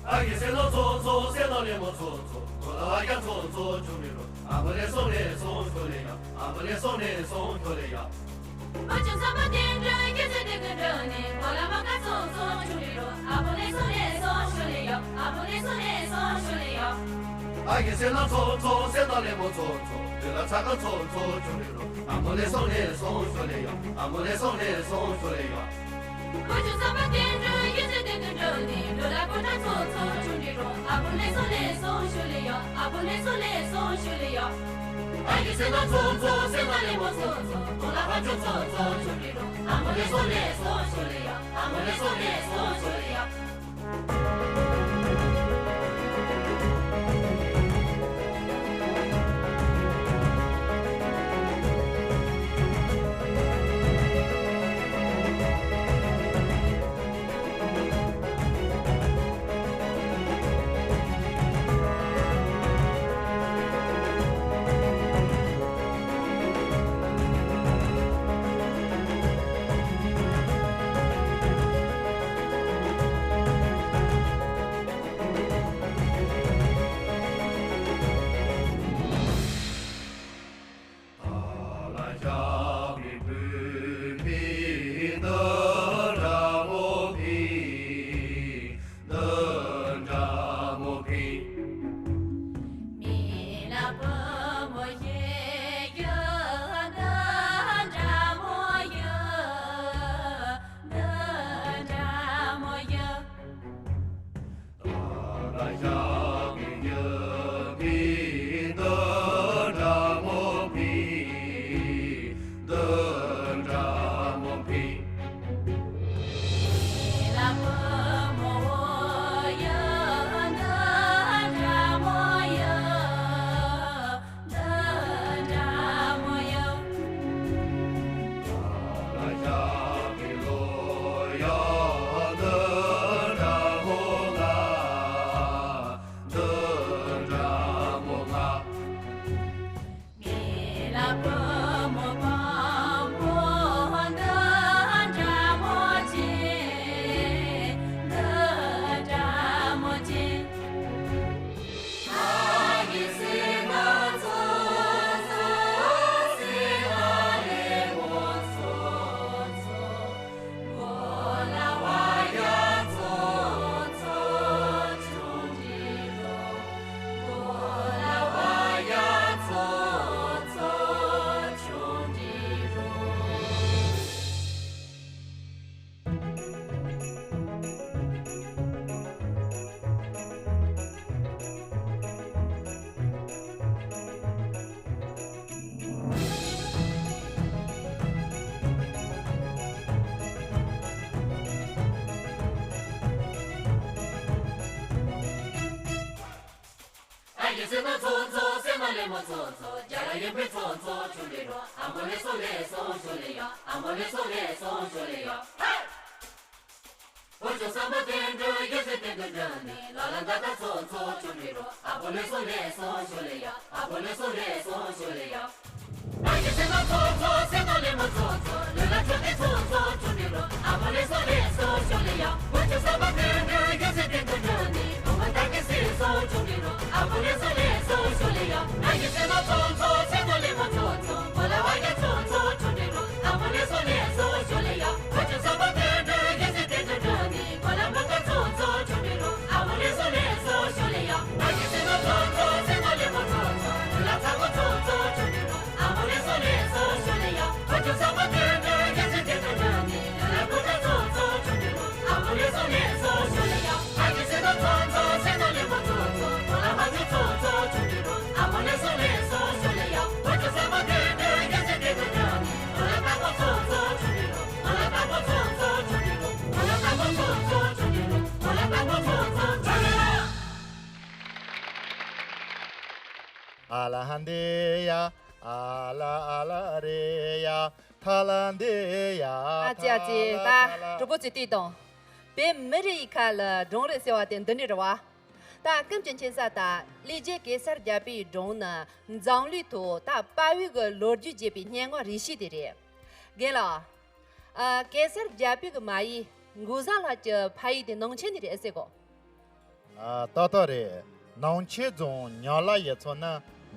ཨ་ཡེ་སེ་ལོ་ཚོ་ཚོ་སེ་ལོ་ལེ་མོ་ཚོ་ཚོ་གོ་ལ་བ་རྒྱ་ཚོ་ཚོ་ཆུང་རི་རོ། ཨ་མོ་ལེ་སོ་ལེ་སོ་ཤོ་ལེ་ཡ། ཨ་མོ་ལེ་སོ་ལེ་སོ་ཤོ་ལེ་ཡ། ཨོ་ཅོ་ས་མ་ཏན་ཏན་ཡེ་ཟེ་ཏེ་ཀུན་ཏོ་ནི་གོ་ལ་མ་ཀ་ཚོ་ཚོ་ཆུང་རི་རོ། ཨ་མོ་ལེ་སོ་ལེ་སོ་ཤོ་ལེ་ཡ། ཨ་མོ་ལེ་སོ་ལེ་སོ་ཤོ་ལེ་ཡ། ཨ་ཡེ་སེ་ལོ་ཚོ་ཚོ་སེ་ལོ་ལེ་མོ་ཚོ་ཚོ་ལུ་ལ་ཚ་ཀ་ཚོ་ཚོ་ཆུང་རི་རོ། ཨ་མོ་ལེ་སོ་ལེ་སོ་ཤོ་ལེ་ཡ། ཨ་མོ་ལེ་སོ་ལེ་སོ་ཤོ་ལེ་ཡ། ཨོ་ཅོ་ས་མ་ཏན་ཏན་ཡེ་ཟེ་ཏེ་ཀུན་ཏོ་ནི་ལུ་ལ་ཀོ་ཏ་ཚོ་ཚོ་ཆུང་རི་རོ། ཨ་མོ་ལེ་སོ་ལེ་སོ་ཤོ་ལེ་ཡ། ཨ་མོ་ལེ་སོ་ལེ་སོ་ཤོ་ལེ་ཡ། ཨ་ཡེ་སེ་ལོ་ཚོ་ཚོ་སེ་ལོ་ལེ་མོ་ཚོ་ཚོ་གོ་ལ་བ་ཅོ་ཚོ་ཚོ་ཆུང་རི་རོ། ཨ་མོ་ལེ་སོ་ལེ་སོ་ཤོ་ལེ་ཡ། ཨ་མོ་ལེ་སོ་ལེ་སོ་ཤོ་ལེ་ཡ། ཨ་ཡེ་སེ་ལོ་ཚོ་ཚོ་སེ་ལོ་ལེ་མོ་ཚོ་ཚོ་རྒྱ་ལ་ཡེ་པེ་ཚོ་ཚོ་ཆུང་རི་རོ། ཨ་མོ་ལེ་སོ་ལེ་སོ་ཤོ་ལེ་ཡ། ཨ་མོ་ལེ་སོ་ལེ་སོ་ཤོ་ལེ་ཡ། ཧེ། ཨོ་ཅོ་ས་མ་ཏན་ཏན་ཡེ་ཟེ་ཏེ་ཀུན་ཏོ་ནི་ལ་ལ་ད་ད་ཚོ་ཚོ་ཆུང་རི་རོ། ཨ་མོ་ལེ་སོ་ལེ་སོ་ཤོ་ལེ་ཡ། ཨ་མོ་ལེ་སོ་ལེ་སོ་ཤོ་ལེ་ཡ། ཨ་ཡེ་སེ་ལོ་ཚོ་ཚོ་སེ་ལོ་ལེ་མོ་ཚོ་ཚོ་ལུ་ལ་ཆོ་ཏེ་ཚོ་ཚོ་ཆུང་རི་རོ། ཨ་མོ་ལེ་སོ་ལེ་སོ་ཤོ་ལེ་ཡ། ཨོ་ཅོ་ས་མ་ཏན་ཏན་ཡེ་ཟེ་ཏེ་ཀུན་ཏོ་ནི་ཨོ་མ་ད་ཀེ་སེ་སོ་ཆུང་རི་རོ། ཨ་མོ་ལེ་སོ་ལེ་སོ་ཤོ་ལེ་ཡ། ཨ་ཡེ་སེ་ལོ་ཚོ་ཚོ་སེ་ལོ་ལེ་མོ་ཚོ་ཚོ་གོ་ལ་བ་རྒྱ་ཚོ་ཚོ་ཆུང་རི་རོ། ཨ་མོ་ལེ་སོ་ལེ་སོ་ཤོ་ལེ་ཡ། ཨོ་ཅོ་ས་མ་ཏན་ཏན་ཡེ་ཟེ་ཏེ་ཀུན་ཏོ་ནི་གོ་ལ་མ་ཀ་ཚོ་ཚོ་ཆུང་རི་རོ། ཨ་མོ་ལེ་སོ་ལེ་སོ་ཤོ་ལེ་ཡ། ཨ་ཡེ་སེ་ལོ་ཚོ་ཚོ་སེ་ལོ་ལེ་མོ་ཚོ་ཚོ་ལུ་ལ་ཚ་ཀོ་ཚོ་ཚོ་ཆུང་རི་རོ། ཨ་མོ་ལེ་སོ་ལེ་སོ་ཤོ་ལེ་ཡ། ཨོ་ཅོ་ས་མ་ཏན་ཏན་ཡེ་ཟེ་ཏེ་ཀུན་ཏོ་ནི་ལུ་ལ་ཀོ་ཏ་ཚོ་ཚོ་ཆུང་རི་རོ། ཨ་མོ་ལེ་སོ་ལེ་སོ་ཤོ་ལེ་ཡ། ཨ་ཡེ་སེ་ལོ་ཚོ་ཚོ་སེ་ལོ་ལེ་མོ་ཚོ་ཚོ་གོ་ལ་བ་ཅོ་ཚོ་ཚོ་ཆུང་རི་རོ། ཨ་མོ་ལེ་སོ་ལེ་སོ་ཤོ་ལེ་ཡ། ཨོ་ཅོ་ས་མ་ཏན་ཏན་ཡེ་ཟེ་ཏེ་ཀུན་ཏོ་ནི་གོ་ལ་ཏ་ཀོ་ཚོ་ཚོ་ཆུང་རི་རོ། གོ་ལ་ཏ་ཀོ་ཚོ་ཚོ་ཆུང་རི་རོ། གོ་ལ་ཏ་ཀོ་ཚོ་ཚོ་ཆུང་རི་རོ། གོ་ལ་ཏ་ཀོ་ཚོ་ཚོ་ཆུང་རི་རོ། ཨ་ལ་ཧ་འདི་ཡ། ཨ་ལ་ཨ་ལ་རེ་ཡ། ཐ་ལ་འདི་ཡ། ཨ་ཙི་ཨ་ཙི། ད་གྲོགས་པོ་ཚོས་ལྟོས་དང་། བོད་མི་རིགས་ཡི་ཁ་ལ་སྒྲུང་རེད་ཟེར་བ་དེ་འདི་ནས་རེད་བ། ད་སྐབས་ཀྱི་མཁྱེན་ས་ད་ལི་རྒྱལ་གེ་སར་རྒྱལ་པོའི་སྒྲུང་ནི་འཛམ་གླིང་ཐོག་ད་དཔའ་བོའི་གི་ལོ་རྒྱུས་བརྗོད་པའི་སྙན་ངག་རིགས་ཤིག་དེ་རེད། རྒན་ལགས། ཨ། གེ་སར་རྒྱལ་པོའི་གི་མ་ཡིག་མགུར་བཟང་ལགས་ཀྱི་ཕ་ཡིག་དེ་ནང་ཆེན་ནས་རེད་ཟེར་གོ། ཨ། ཏག་ཏག་རེད། ནང་ཆེན་རྫོང་ཉག་ལ་ཡུལ་ཚོ་ནི་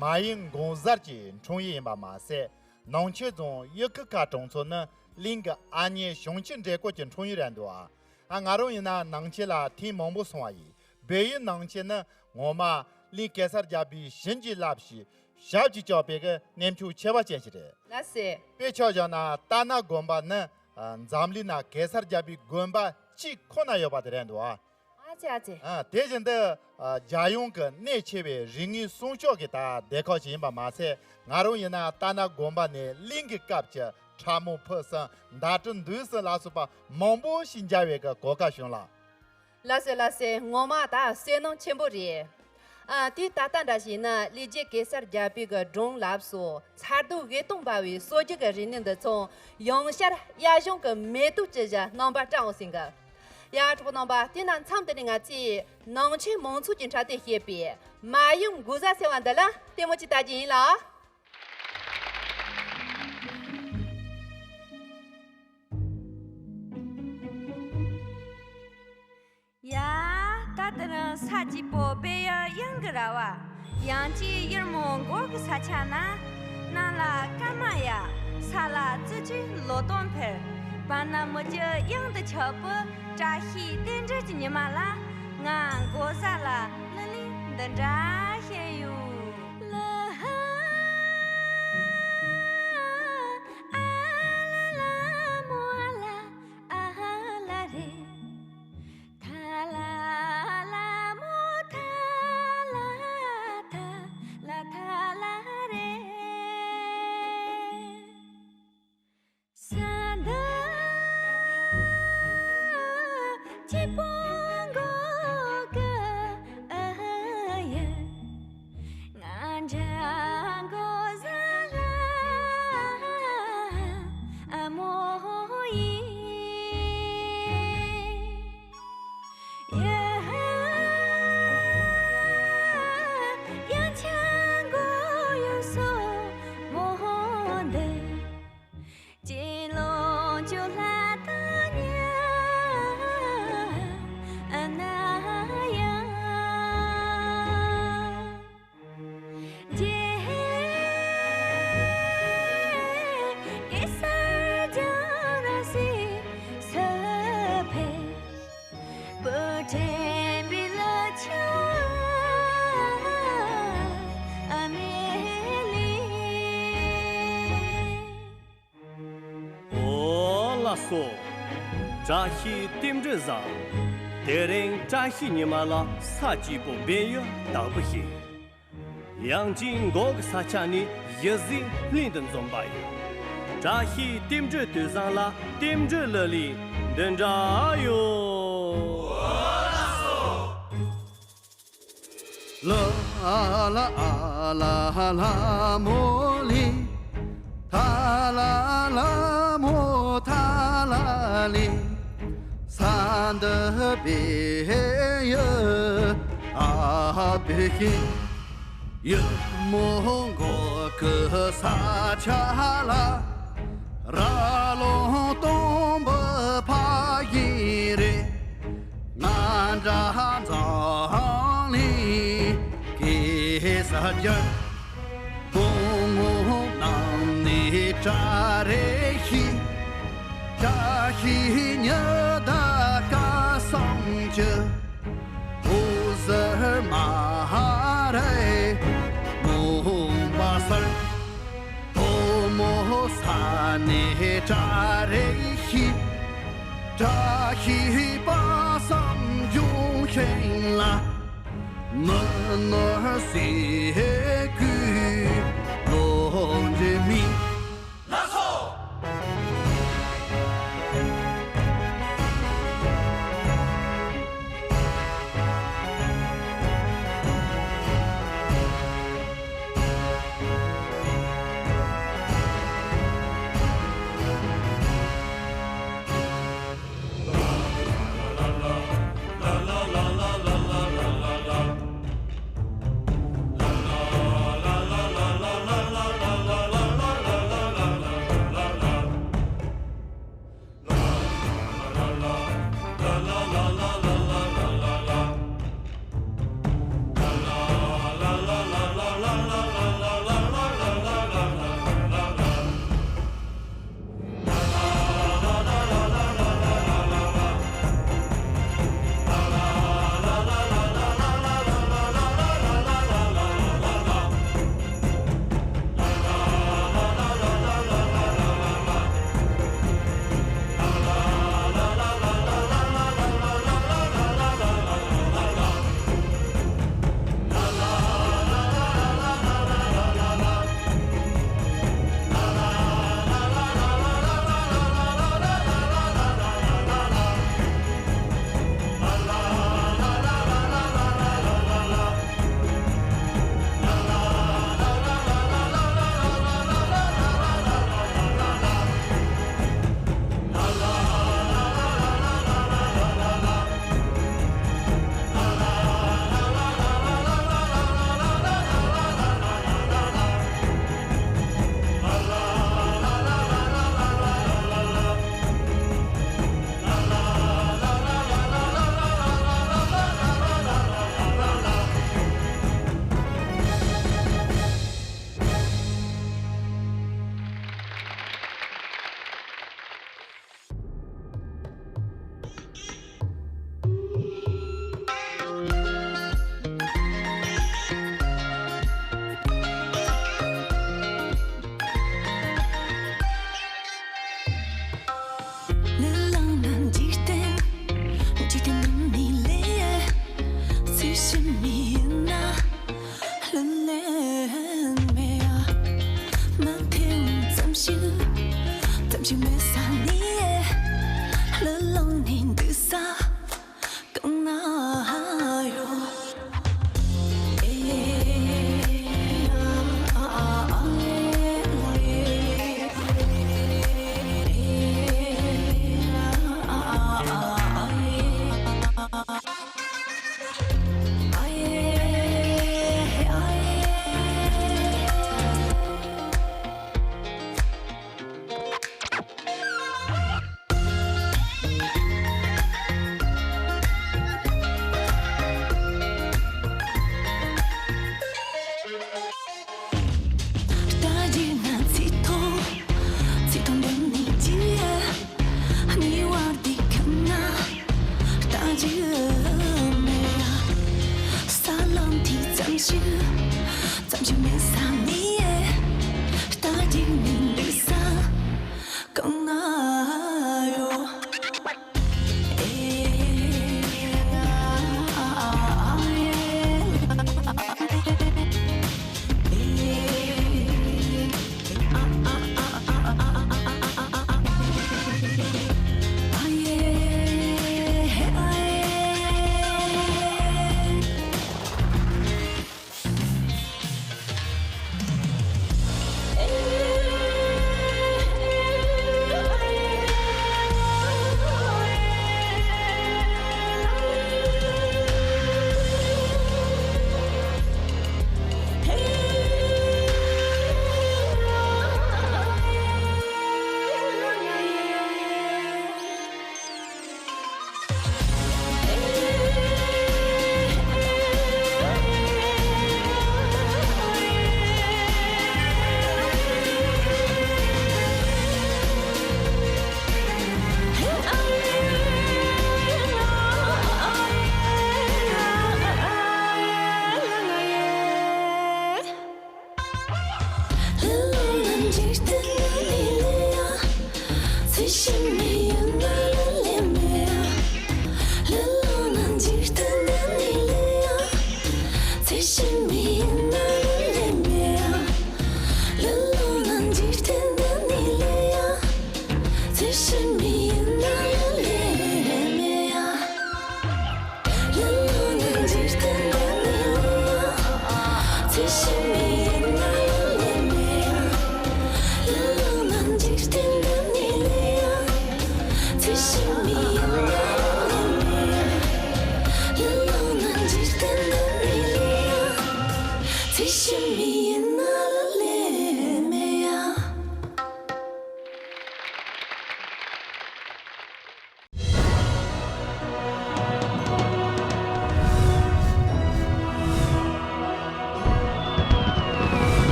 མ་ཡུམ་འགོག་གསར་གྱི་འཁྲུངས་ཡུལ་ཡིན་པ་མ་ཟད། ནང་ཆེན་རྫོང་གཡུ་ཁུ་ཁ་གྲོང་ཚོ་ནི་གླིང་གི་ཨ་མྱེས་ཞིང་ཆེན་འབྲས་སྐོར་གྱི་འཁྲུངས་ཡུལ་རེད་འདུག་ཨ། ང་རང་ཡིན་ན་ནང་ཆེན་ལ་ཐེངས་མང་པོ་སོང་བ་ཡིན། བལ་ཡུལ་ནང་ཆེན་ནི་ངོ་མ་གླིང་གེ་སར་རྒྱལ་པོས་བྱིན་གྱིས་བརླབས་ཤིང་ཞབས་ཀྱིས་བཅགས་པའི་གི་གནས་མཆོག་ཆེ་བ་ཅན་ཞིག་རེད། ལགས་སོ། དཔེ་ཆ་བཞག་ན་རྟ་ནག་དགོན་པ་ནི། ཨ། འཛམ་གླིང་ན་གེ་སར་རྒྱལ་པོའི་དགོན་པ་གཅིག་ཁོ་ན་ཡོད་པ་དེ་རེད་འདུག་ཨ། ཨ་ཙི་ཨ་ཙི། ཨ། དེ་བཞིན་དུ། ཨ། རྒྱལ་ཡོངས་ཀྱི་གནད་ཆེ་བའི་རིག་དངོས་སྲུང་སྐྱོབ་ཀྱི་ད་སྡེ་ཁག་ཅིག་ཡིན་པ་མ་ཟད། ང་རང་ཡིན་ན་རྟ་ནག་དགོན་པ་ནས་གླིང་གི་སྐབས་ཀྱི་ཁྲ་མོ་ཕུ་གསུམ་ཟླ་གྲི་འདུས་གསུམ་ལ་སོགས་པ་མང་པོ་ཞིག་མཇལ་བའི་གི་གོ་སྐབས་བྱུང་ལ། ལགས་སོ་ལགས་སོ། ངོ་མ་ད་བསོད་ནམས་ཆེན་པོ་རེད། ཨ། དེ་ད་ལྟ་འདྲ་ཞིག་ན་ལི་རྒྱལ་གེ་སར་རྒྱལ་པོའི་གི་སྒྲུང་ལ་སོགས་མཚར་སྡུག་དབུས་སྟོང་འབར་བའི་སྲོལ་རྒྱུན་གྱི་རིག་གནས་འདི་ཚོ་ཡང་བསྐྱར་དབྱར་གཞུང་གི་མེ་ཏོག་ཅན་བཞིན་རྣམ་པར་བཀྲ་འོང་ཟིན་གི། ཡ། གྲོགས་རྣམ་པ། དེ་ན་མཚམས་འདི་ནས་ང་ཚོས་ནང་ཆེན་མང་ཚོགས་ཀྱི་འཕྲོད་བསྟེན་བྱེད་པའི་མ་ཡུམ་འགོག་གསར་ཟེར་བ་འདི་ལ་ལྟད་མོ་ཅིག་ལྟ་རྒྱུ་ཡིན་ལ། ཡ། ད་དེ་རིང་ས་སྐྱིད་པོ་བལ་ཡུལ་གཡང་གི་ར་བ། གཡང་སྐྱིད་ཡུལ་མོ་འགོག་གི་ས་ཆ་ན། གནམ་ལ་སྐར་མ་ཡལ། ས་ལ་བྱི་ཅུང་ལོ་སྟོན་འཕེལ། བར་ན་མི་རྒྱུད་གཡང་དུ་ཆགས་པའི་བཀྲ་ཤིས་རྟེན་འབྲེལ་གྱི་ཉི་མ་ལ། ང་འགོག་གསར་ལ་གླུ་ལེན་འདི་འདྲ་བྱས་ཡོད། ལ་ཧ། ཨ་ལ་ལ་མོ་ཨ་ལ་ཨ་ལ་རེད། ཐ་ལ་ལ་མོ་ཐ་ལ་ཐ་ལ་ཐ་ལ་རེད། ས་མཐའ་སྐྱིད་པོ་འགོག་གི་ཨ་ཡ། ང་འདྲ་འགོག་གསར་ལ་ཨ་མོ་ཡིན། ཡ་ཧ། ཡང་ཆ་འགོ་ཡོང་སོ་མོ་འདི། ཅི་ལོ་ཅོ་ལྷ་དང་ཉ་ཨ་ན་ཡང་། རྗེ་གེ་སར་རྒྱལ་ར་སྲིད་ས་ཕེ། བུ་དྲན་པའི་ལ་ཆ་ཨ་མེ་ལི། ཨོ་ལགས་སོ། བཀྲ་ཤིས་རྟེན་འབྲེལ་བཟང་། དེ་རིང་བཀྲ་ཤིས་ཉི་མ་ལ་ས་སྐྱིད་པོ་བལ་ཡུལ་དག་པོ་ཞིག་གཡང་སྐྱིད་འགོག་གི་ས་ཆ་ནས་གཞི་གཟིགས་གླིང་དུ་འཛོམས་པ་ཡིན། བཀྲ་ཤིས་རྟེན་འབྲེལ་དུས་བཟང་ལ་རྟེན་འབྲེལ་གླུ་ལེན་འདི་འདྲ་ཡོད། ལ་ཨ་ལ་ཨ་ལ་ལ་མོ་ལི། ཐ་ལ་ལ་མོ་ཐ་ལ་ལི། ས་འདི་བལ་ཡུལ་ཨ་བལ་ཤིང་། ཡུལ་མོ་འགོག་གི་ས་ཆ་ལ། ར་ལུང་སྟོང་པོ་ཕ་ཡིན་རེད། ང་འདྲ་འཛམ་གླིང་གེ་སར་རྒྱལ། བུ་མོ་རྣམས་ནི་བཀྲ་རེ་ཤིས། བཀྲ་ཤིས་ཉི་ཟླ་སྐལ་བཟང་གྱི། འོད་ཟེར་མ་རེད་མུན་པ་སེལ། བུ་མོ་ས་ནས་བཀྲ་རེ་ཤིས། བཀྲ་ཤིས་དཔག་བསམ་འབྱུང་ཞིང་ལ། མི་ནོར་ཟས་གོས་ལོ་འབྲས་སྨིན། ལགས་སོ།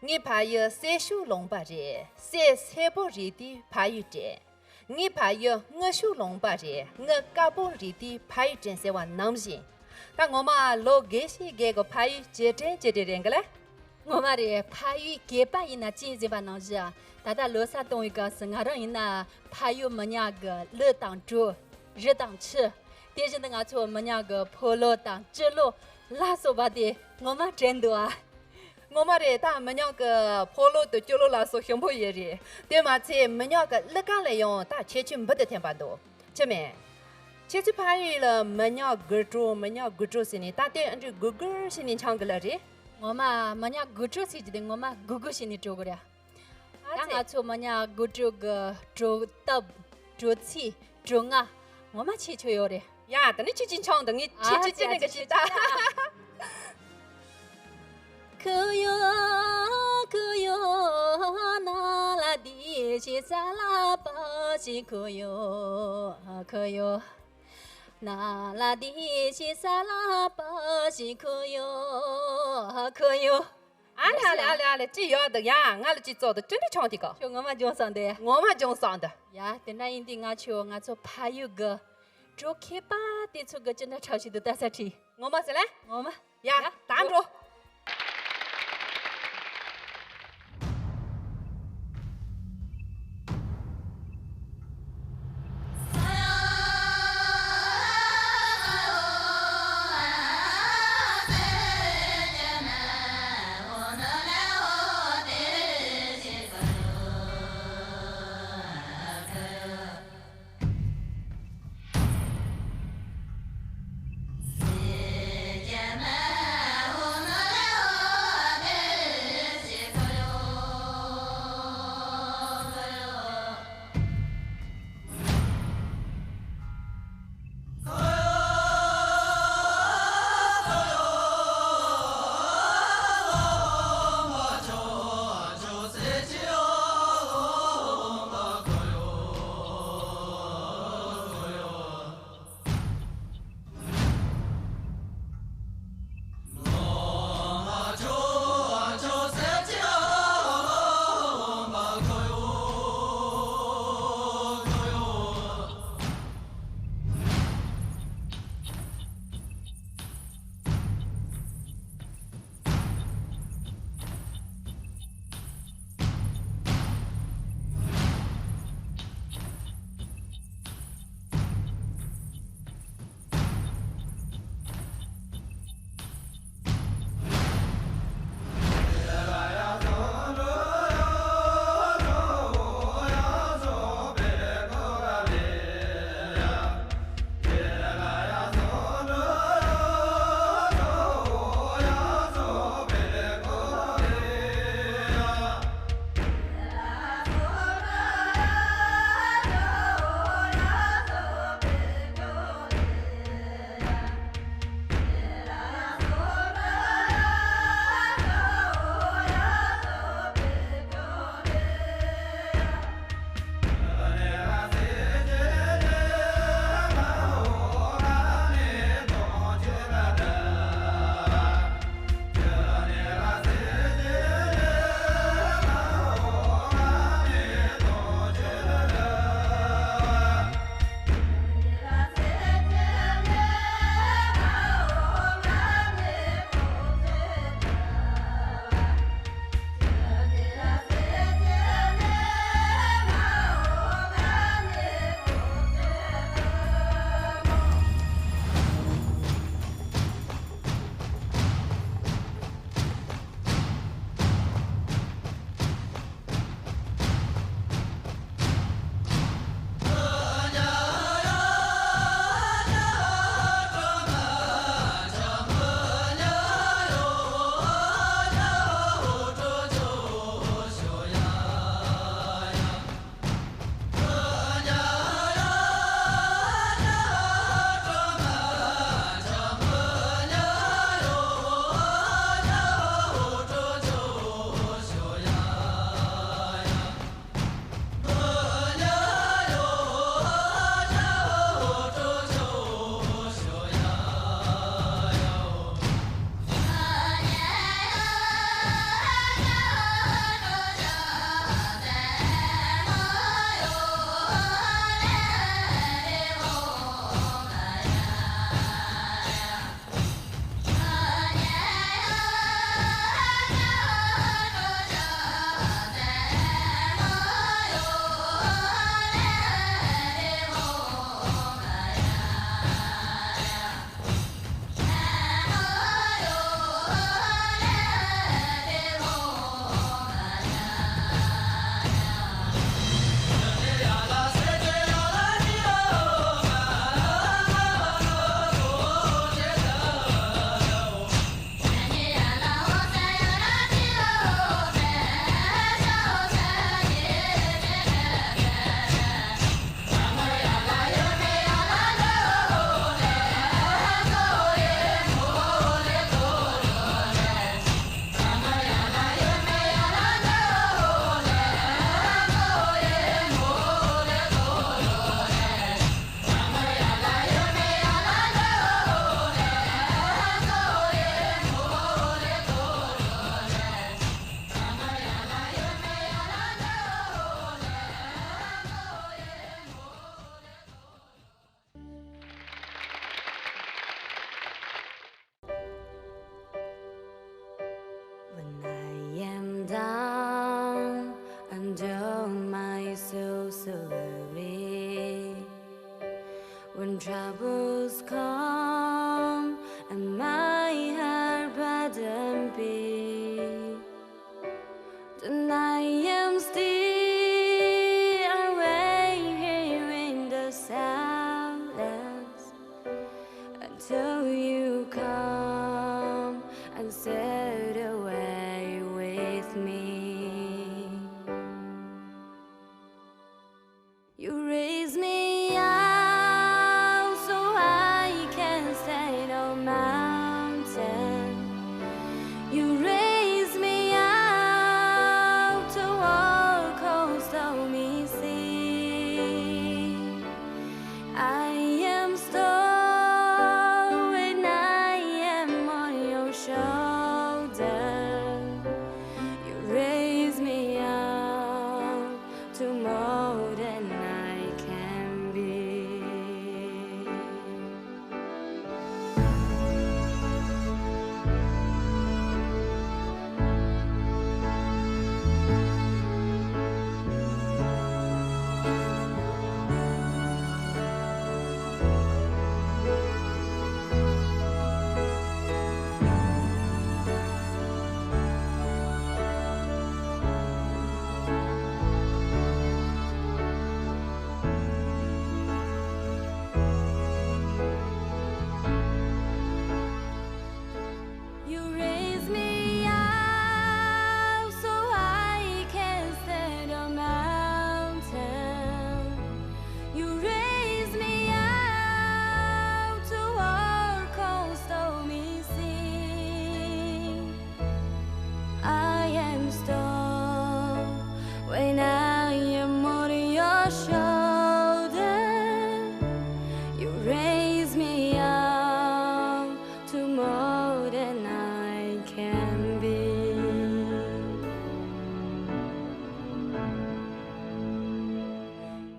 ངའི་ཕ་ཡུལ་སེར་ཤུགས་ལུང་པ་རེད། སེར་སེར་པོ་རེད་དེ་ཕ་ཡུལ་དྲན། ངའི་ཕ་ཡུལ་དངུལ་ཤུགས་ལུང་པ་རེད། དངུལ་དཀར་པོ་རེད་དེ་ཕ་ཡུལ་དྲན་ཟེར་བ་ནང་བཞིན། ད་ངོ་མ་ལོ་རྒས་ཤིང་རྒས་གི་ཕ་ཡུལ་ཇེ་དྲན་ཇེ་དྲན་རེད་གི་ལེ། ངོ་མ་རེད། ཕ་ཡུལ་སྐྱེས་པ་ཡིན་ན་ཅི་ཟེར་བ་ནང་བཞིན་ད་ལྟ་ལོ་གསར་གཏོང་བའི་སྐབས་སུ་ང་རང་ཡིན་ན་ཕ་ཡུལ་མི་ཉག་གི་ལུད་དང་གྲོ། རི་དང་ཆུ། དེ་བཞིན་དུ་ང་ཚོ་མི་ཉག་གི་ཕོ་ལོ་དང་སྤྱི་ལོ་ལ་སོགས་པ་དེ་ངོ་མ་དྲན་འདུག་ཨ། ངོ་མ་རེད། ད་མི་ཉག་གི་ཕོ་ལོ་དང་སྤྱི་ལོ་ལ་སོགས་ཞིམ་པོ་ཡོད་རེད། དེ་མ་ཚད་མི་ཉག་གི་གླུ་གར་ལ་ཡང་ད་ཁྱད་ཆོས་འབུར་དུ་ཐོན་པ་འདུག་ཅི་མེད། ཁྱེད་ཚོའི་ཕ་ཡུལ་ལ་མི་ཉག་དགུ་བྲོ་མི་ཉག་དགུ་བྲོ་ཟེར་ནས་ད་ལྟའི་ཨ་འདྲའི་དགུ་དགུ་བྱས་ནས་འཆང་གི་ལ་རེད། ངོ་མ་མི་ཉག་དགུ་བྲོ་ཟེར་གྱི་དེ་ངོ་མ་དགུ་དགུ་བྱས་ནས་བྲོ་གི་རེད། ད་ང་ཚོ་མི་ཉག་དགུ་བྲོ་གི་བྲོ་སྟབས་བྲོ་ཚིག་བྲོ་ང་ངོ་མ་ཁྱད་ཆོས་ཡོད་རེད། ཡ་ད་ནི་ཁྱེད་ཀྱིས་འཆང་དང་ངས་ཁྱེད་ཀྱིས་ཅི་ནས་ག་ཅི་ད། ཨ་ལ་ལ་ལ་ལ་ཅི་ཡོད་འདུག་ཡ་ང་ལ་ཅི་བཙོག་འདུག་ཅི་འདྲ་ཆང་དེ་ག་ཁྱོད་ངོ་མ་ལྗོངས་སོང་དེ། ངོ་མ་ལྗོངས་སོང་འདུག་ཡ་དེ་འདྲ་ཡིན་དུས་ང་ཁྱོད་ང་ཚོ་ཕ་ཡུལ་གི་བྲོ་མཁས་པ་དེ་ཚོ་གི་ཅི་འདྲ་ཁྲག་ཤིག་འདུག་ལྟ་ས་ཁྲིད། ངོ་མ་ཟེར་ལེ། ངོ་མ། ཡ་ཡ་ད་འགྲོ། Fade away with me. You raise me up so I can stand on mountain. You raise me up to walk on stormy sea. I am strong when I am on your shoulder. You raise me up to more than I can be. You raise me up so I can stand on mountain. You raise me up to walk on stormy sea. I am strong when I am on your shoulder. You raise me up to more than I can be.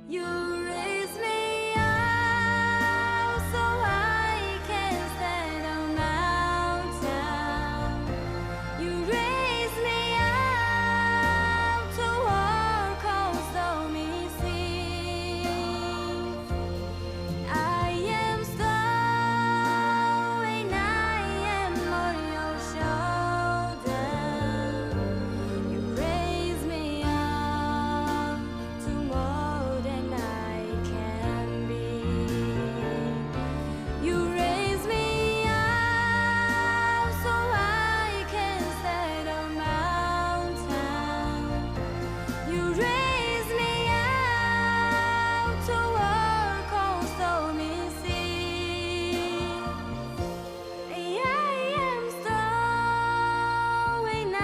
You raise me up so I can stand on mountain. You raise me up to walk on stormy sea. I am strong when I am on your shoulder. You raise me up to more than I can be. You raise me up so I can stand on mountain. You raise me up to walk on stormy sea. I am strong when I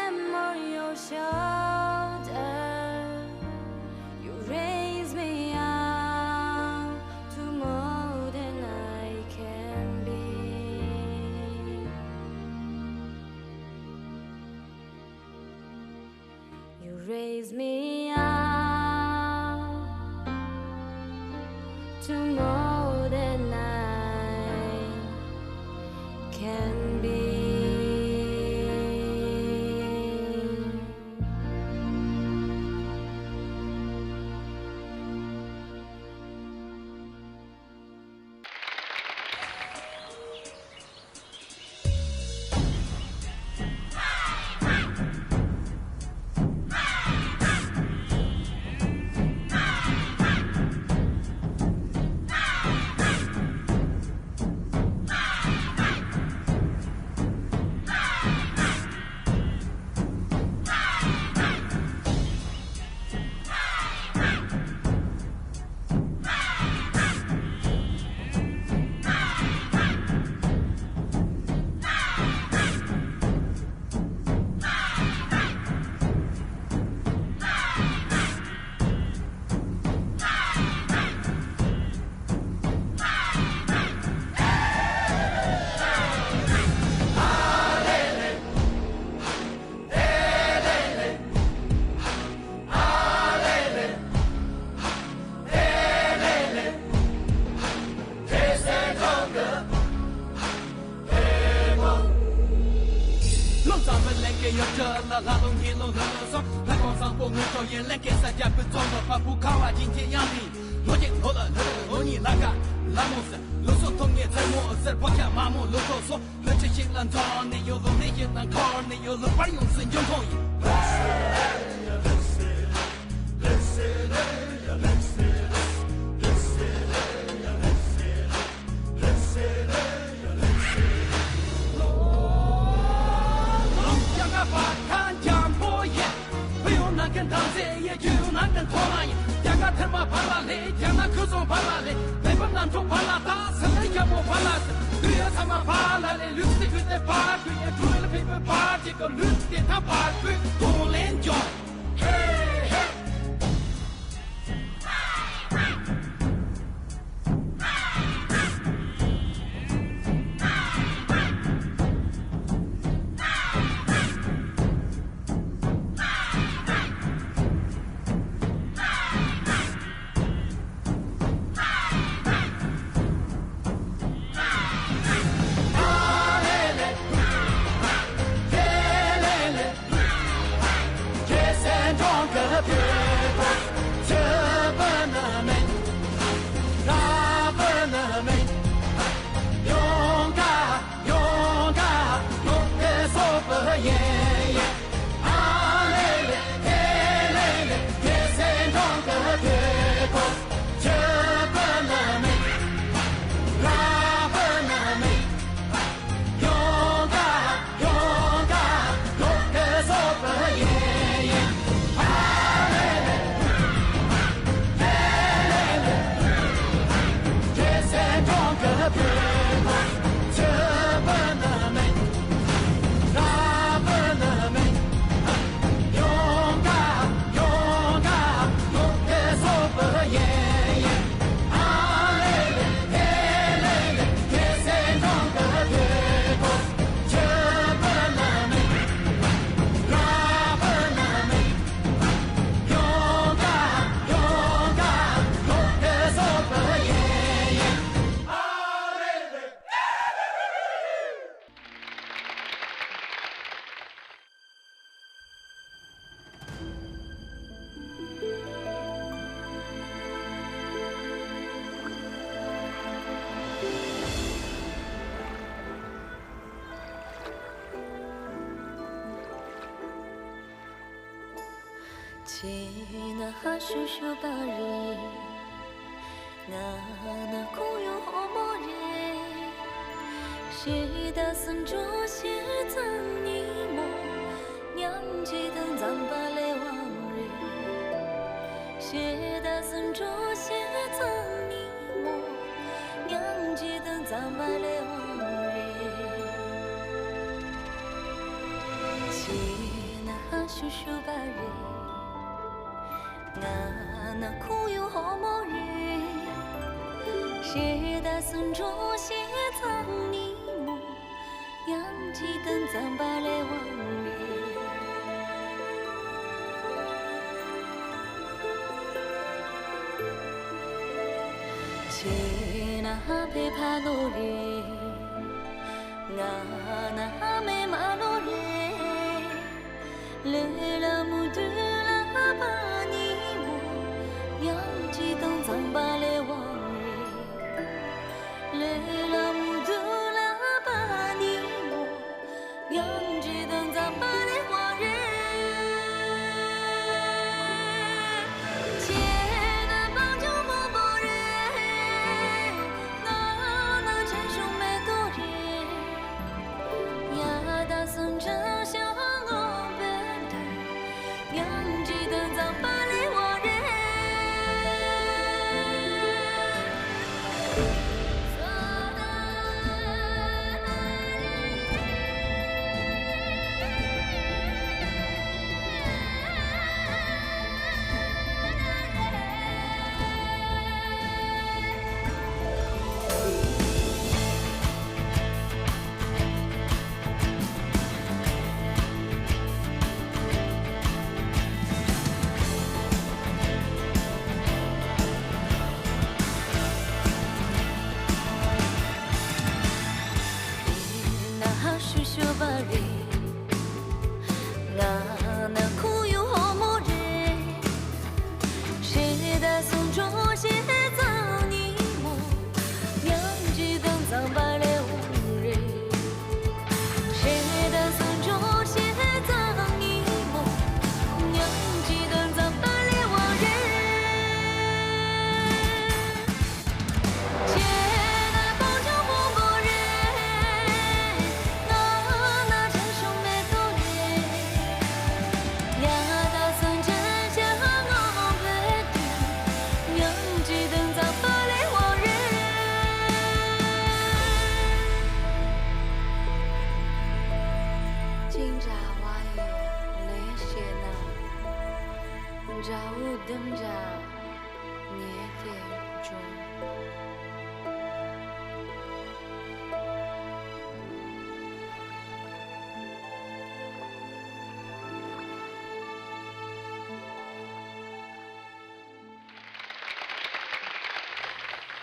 am on your shoulder. You raise me up to more than I can be. You raise me up to more than I can be. ཕར་ལ་ལས། རྒྱ་ནག་ཁུལ་སོང་ཕར་ལ་ལས། བོད་པ་རྣམ་གྲངས་ཕར་ལ་ད། སེམས་ལས་ཡག་པོ་ཕར་ལ་ཟེར། དུས་ཡང་ཚང་མ་ཕར་ལ་ལས། ལུགས་སྲིད་ཀུན་ཏེ་ཕར་དུས་ཡང་ཁྲོ་ལ་ཕེབས་པའི་ཕར་གཅིག་གི་ལུགས་སྲིད་དེ་ཐང་ཕར་ཕུད་གདོང་ལེན་འཇོག་ཁྱེད་ན་ཧ་ཤུ་ཤུ་པ་རེད། ང་ན་ཁོ་ཡོང་ཧོ་མོ་རེད། ཤེས་ད་སུན་ཅོ་ཤེས་ཙང་ཉི་མོ། མཉམ་གཅིག་དང་འཛམ་བུ་གླིང་དབང་རེད། ཤེས་ད་སུན་ཅོ་ཤེས་ཙང་ཉི་མོ། མཉམ་གཅིག་དང་འཛམ་བུ་གླིང་དབང་རེད། ཁྱེད་ན་ཧ་ཤུ་ཤུ་པ་རེད། ང་ན་ཁོ་ཡོང་ཧོ་མོ་རེད། ཤེས་ད་སུན་ཅོ་ཤེས་ཙང་ཉི་མོ། མཉམ་གཅིག་དང་འཛམ་བུ་གླིང་དབང་རེད། ཁྱེད་ན་ཧ་ཕེ་ཕ་ལོ་རེད། ང་ན་ཧ་མེ་མ་ལོ་རེད། ལེ་ལ་མུ་དུ་ལ་ཧ་པ་ཉི་མོ། མཉམ་གཅིག་དང་འཛམ་བུ་གླིང་དབང་རེད། ལེ་ལ་མུ་དུ་ལ་ཧ་པ་ཉི་མོ། མཉམ་གཅིག་དང་འཛམ་བུ་གླིང་དབང་རེད། ཁྱེད་ན་བང་ཆུང་མང་པོ་རེད། ང་ན་ཆེ་ཆུང་མེ་ཏོག་རེད། ཡ་ད་སུན་ཅོ་ ཤིང་འདྲ་བ་ཡི་ལས་བྱས་ན། འདྲ་བོ་ལྡུམ་འདྲ་ཉེ་དེ་འབྱུང་།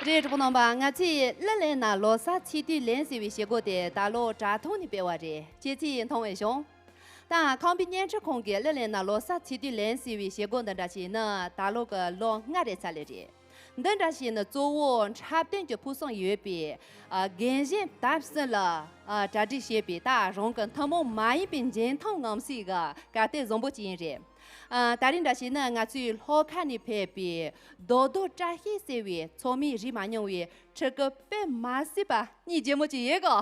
རེད། གྲོགས་པོ་རྣམ་པ། ང་ཚོས་གླུ་ལེན་ན་ལོ་གསར་ཚིག་བསྡུས་ལེན་ཟེར་བའི་བྱེད་སྒོ་དེ་ད་ལོ་དྲ་ཐོག་ནས་སྤེལ་བ་རེད། ཁྱེད་ཚོས་མཐོང་བས་བྱུང་། ད་ཁམས་པའི་བརྙན་འཕྲིན་ཁང་གིས་གླུ་ལེན་ན་ལོ་གསར་ཚིག་བསྡུས་ལེན་ཟེར་བའི་བྱེད་སྒོ་འདི་འདྲ་ཞིག་ནི་ད་ལོ་གི་ལོ་ལྔ་རེ་ཚར་ལེ་རེད། འདི་འདྲ་ཞིག་ནི་གཙོ་བོ་འཁྲབ་སྟོན་གྱི་ཕུགས་བསམ་ཡོད་པའི་ཨ་རྒན་གཞོན་བར་གསུམ་ལ་ཨ་གྲ་སྒྲིག་བྱས་པའི་ད་རང་གི་ཐུན་མོང་མ་ཡིན་པའི་འཇོན་ཐང་ངང་ཚུལ་གྱི་གར་སྟེགས་བཟང་པོ་ཅིག་ཡིན་རེད། ཨ་ད་རིང་འདྲ་ཞིག་ནི་ང་ཚོའི་ལྷོ་ཁ་ནས་ཕེབས་པའི་རྡོ་རྡོ་བཀྲ་ཤིས་ཟེར་བའི་ཚོགས་མི་རིག་མ་མྱོང་བའི་ཕྲུ་གུ་དཔེ་མ་སྲིད་པ་གཉིས་ཀྱི་མོ་ཅིག་ཡོད་གོ།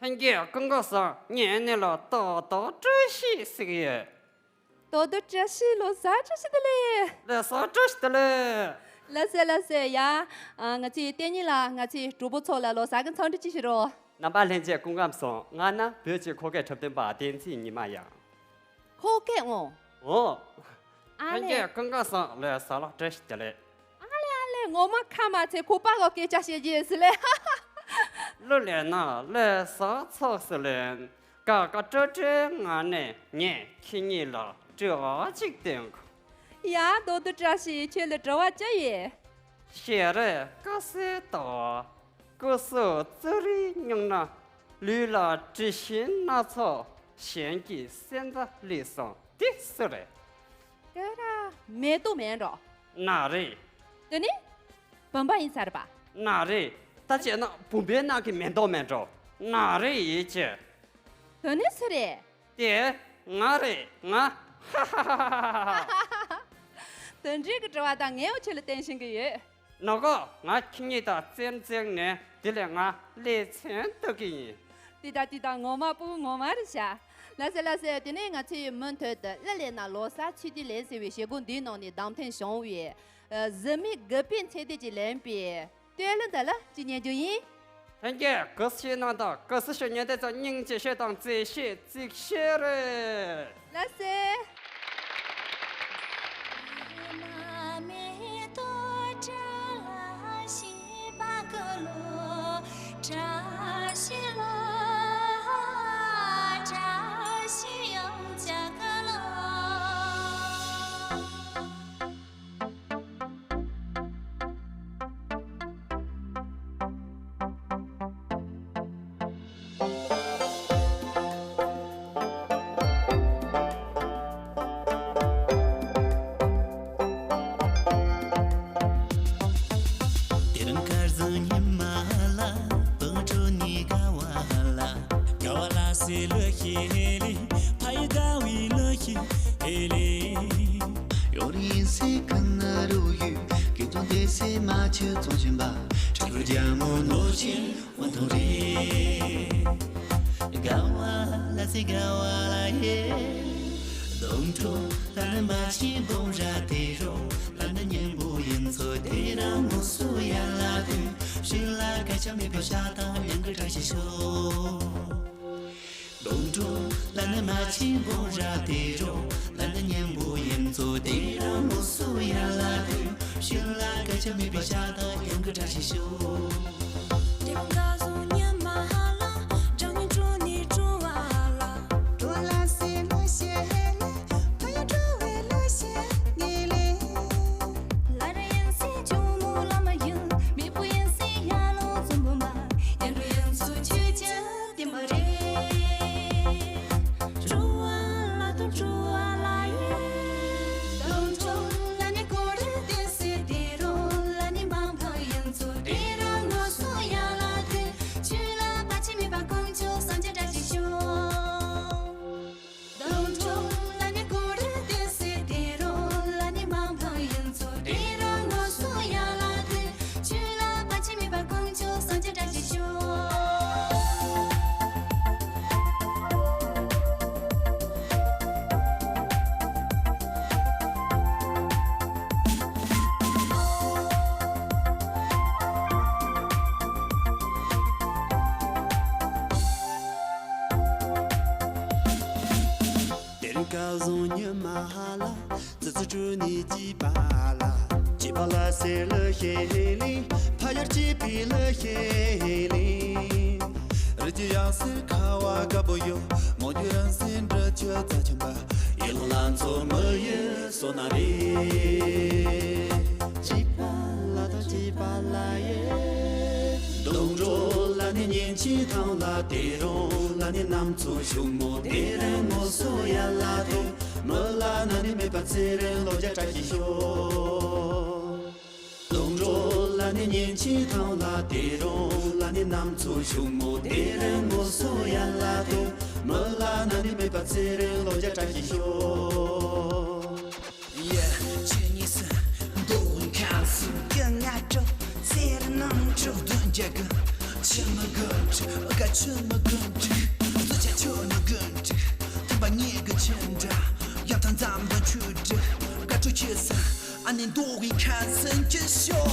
ལྷན་རྒྱས་སྐུ་ཁམས་བཟང་། ངའི་མིང་ལ་རྡོ་རྡོ་བཀྲ་ཤིས་ཟེར་གྱི་ཡོད། རྡོ་རྡོ་བཀྲ་ཤིས། ལོ་གསར་བཀྲ་ཤིས་བདེ་ལེགས། ལོ་གསར་བཀྲ་ཤིས་བདེ་ལེགས། ལགས་སོ་ལགས་སོ། ཡ། ཨ་ང་ཚོའི་ལྟེ་གཉིས་ལ་ང་ཚོའི་གྲོགས་པོ་ཚོ་ལ་ལོ་གསར་གྱི་འཚམས་འདྲི་ཅིག་ཞུ་རོགས། རྣམ་པ་ལྷན་རྒྱས་སྐུ་ཁམས་བཟང་། ང་ནི་བོད་ཀྱི་ཁོ་སྐད་འཁྲབ་སྟོན་པ་བསྟན་འཛིན་ཉི་མ་ཡིན། ཁོ་སྐད་འོང་། འོང་། ཨ་ལེ། ལྷན་རྒྱས་སྐུ་ཁམས་བཟང་། ལོ་གསར་བཀྲ་ཤིས་བདེ་ལེགས། ཨ་ལེ་ཨ་ལེ། ངོ་མ་ཁ་མ་ཚེ་ཁོ་པ་གོ་སྐད་ཆ་བཤད་རྒྱུ་ཟེར་ལེ། གླུ་ལེན་ན་ལོ་གསར་ཚོགས་སུ་ལེན། དགའ་དགའ་སྤྲོ་སྤྲོའི་ངང་ནས་ངས་ཁྱེད་གཉིས་ལ་དྲི་བ་གཅིག་འདོན་གོ། ཡ། རྡོ་རྡོ་བཀྲ་ཤིས། ཁྱོད་ལ་དྲི་བ་ཅི་ཡོད། ཞལ་རས་དཀར་གསལ་དང་སྐུ་གཟུགས་ཙི་རིའི་སྙིང་ན། ལུས་ལ་དྲི་ཞིམ་སྣ་ཚོགས་གཞན་གྱི་སེམས་རྩ་ལེགས་སོང་དེ་སུ་རེད། དེ་ར་མེ་ཏོག་མེན་འགྲོ། ན་རེད། དེ་ནི་བུམ་པ་ཡིན་ས་རེད་པ། ན་རེད། ད་བྱས་ན་བུམ་པའི་ནང་གི་མེ་ཏོག་མེན་འགྲོ། ན་རེད་ཡིན་གྱི། དེ་ནི་སུ་རེད། དེ་ང་རེད་ང་། ཧ་ཧ་ཧ་ཧ། དེ་འདྲའི་གི་དྲི་བ་དང་ངས་འོ་ཆོས་ལ་བསྟན་ཤེས་ཀྱི་ཡོད། ནོ་གོ། ང་ཁྱེད་གཉིས་དང་རྩེད་རྩེད་ནས་དེ་ལས་ང་ལེ་ཚན་ལྟ་གི་ཡིན། དེ་ད་དེ་ད་ངོ་མ་སྤུ་གུ་ངོ་མ་རེད་ཤག། ལགས་སེ་ལགས་སེ། དེ་ནས་ང་ཚོས་མུ་མཐུད་དུ་གླུ་ལེན་ན་ལོ་གསར་ཚིག་བསྡུས་ལེན་ཟེར་བའི་བྱེད་སྒོ་འདིའི་ནང་ནས་བདམས་ཐོན་བྱུང་བའི་ཨ་གཟི་མིག་དགུ་པའི་མཚན་ལྡན་གྱིས་ལེན་པའི་བསྟོད་གླུ་འདི་ལ་ཅིག་ཉན་རྒྱུ་ཡིན། ལྷན་རྒྱས་གུས་ཞིག་གནང་དང་། གུས་ཞིག་ཉན་དེ་ཚོ་སྙིང་རྗེ་ཞུ་དང་། རྩེ་ཞིག་རྩིག་ཞིག་རེད། ལགས་སེ། དེ་རིང་ཁར་ཟང་ཉི་མ་ལ། བང་ཁྲོ་ནི་ག་བ་ལ། ག་བ་ལ་སི་ལོ་ཤི་ཧེ་ལི། ཕ་ཡི་ག་བི་ལོ་ཤི་ཧེ་ལི། ཡོ་རི་སི་ཀ་ན་རུ་ཡུ། གི་ཏུ་དེ་སི་མ་ཆུ་ཙོང་ཆེན་པ། ཁྲ་རུ་ཇ་མོ་ནོ་ཆེན། ཝ་ཐོ་རེ། ག་བ་ལ་སི་ག་བ་ལ་ཡེ། དོང་ཁྲོ་ལ་ནི་མ་ཆེན་བོང་ར་དེ་རོ། ལ་ནི་གཉན་པོ་ཡིན་ཚོ་དེ་རང་ངོ་སོ་ཡ་ལ་དུ། ཤི་ལ་ཀ་ཆ་མེད་པའི་ཤ་དང་ཉང་གི་བཀྲ་ཤིས་ཤོག། དོང་ཁྲོ་ལ་ནི་མ་ཆེན་བོང་ར་དེ་རོ། ལ་ནི་གཉན་པོ་ཡིན་ཚོ་དེ་རང་ངོ་སོ་ཡ་ལ་དུ། ཤི་ལ་ཀ་ཆ་མེད་པའི་ཤ་དང་ཉང་གི་བཀྲ་ཤིས་ཤོག། དེ་མོ་ག་སོང་ཉི་མ་ཧ་ལ། བྲང་ཉི་ཀྲོ་ནི་ཀྲོ་བ་ལ། ཀྲོ་ལ་སི་ལོ་ཤེ་ཧེ་ལེ། ཕ་ཡ་ཀྲོ་བེ་ལོ་ཤེ་ངེ་ལེ། ལ་ར་ཡང་སི་ཇོ་མོ་ལ་མ་ཡུ། མི་བུ་ཡང་སི་ཡ་ལོ་ཙུམ་བུ་མ། ཡ་རུ་ཡང་སུ་ཆུ་ཆ་དེ་མ་རེ། ཀྲོ་བ་ལ་དོ་ཀྲོ་བ་ལ་ཡུ། དོ་ཀྲོ་ལ་ནི་ཀོ་རེ་དེ་སི་དེ་རོ། ལ་ནི་མང་ཕ་ཡང་སུ་དེ་རོ་ངོ་སོ་ཡ་ལ་དེ། སྐལ་བཟང་ཉི་མ་ལ། ཙི་ཙི་སྤྲུལ་ནས་སྐྱིད་པ་ལ། སྐྱིད་པ་ལ་ཟེར་ལ་ཤེས་ལིང་། ཕ་ཡུལ་སྐྱིད་པའི་ལ་ཤེས་ལིང་། རི་སྐྱེས་ཡང་སེ་ཁ་བ་དཀར་པོ་ཡོད། མོ་རྒྱུད་རང་སེ་འབྲི་ཆུ་རྩ་ཆེན་པ། ཡིད་ལ་ལང་ཚོ་མི་ཡི་སོ་ན་རེད། སྐྱིད་པ་ལ་དང་སྐྱིད་པ་ལ་ཡེ། སྡོང་གྲོགས་ལ་ནི་ཉིན་གཅིག་ཐང་ལ། དེ་རིང་ལ་ནི་གནམ་མཚོ་ཕྱུག་མོ། དེ་རིང་ངོ་སོ་ཡར་ལ་ཐོན། མི་ལ་ན་ནི་མེད་པ་ཚེ་རིང་ལོ་བརྒྱ་བཀྲ་ཤིས་ཤོག་སྡོང་གྲོགས་ལ་ནི་ཉིན་གཅིག་ཐང་ལ། དེ་རིང་ལ་ནི་གནམ་མཚོ་ཕྱུག་མོ། དེ་རིང་ངོ་སོ་ཡར་ལ་ཐོན། མི་ལ་ན་ནི་མེད་པ་ཚེ་རིང་ལོ་བརྒྱ་བཀྲ་ཤིས་ཤོག Yeah, ཆེ་ཉིས་སུ་འདུག་ཁ་སུ་གི་ང་ཀྲོ་ཚེ་རིང་ནང་ཀྲོ་དོན་རྒྱག་གི་ཆེ་མི་གོན་ཀྲིག་ག་ཆེ་མི་གོན་ཀྲིག་ཙུ་ཆ་ཆོ་མི་གོན་ཀྲིག་ཐུམ་པ་ཉེ་གི་ཆེན་འདྲ་ཡག་ཐང་ཙམ་དང་ཆུ་འདྲ་ཀ་ཀྲོ་ཆེ་སུ་ཨ་ནི་འདུག་གི་ཁ་སུ་ཀྱི་ཤོ།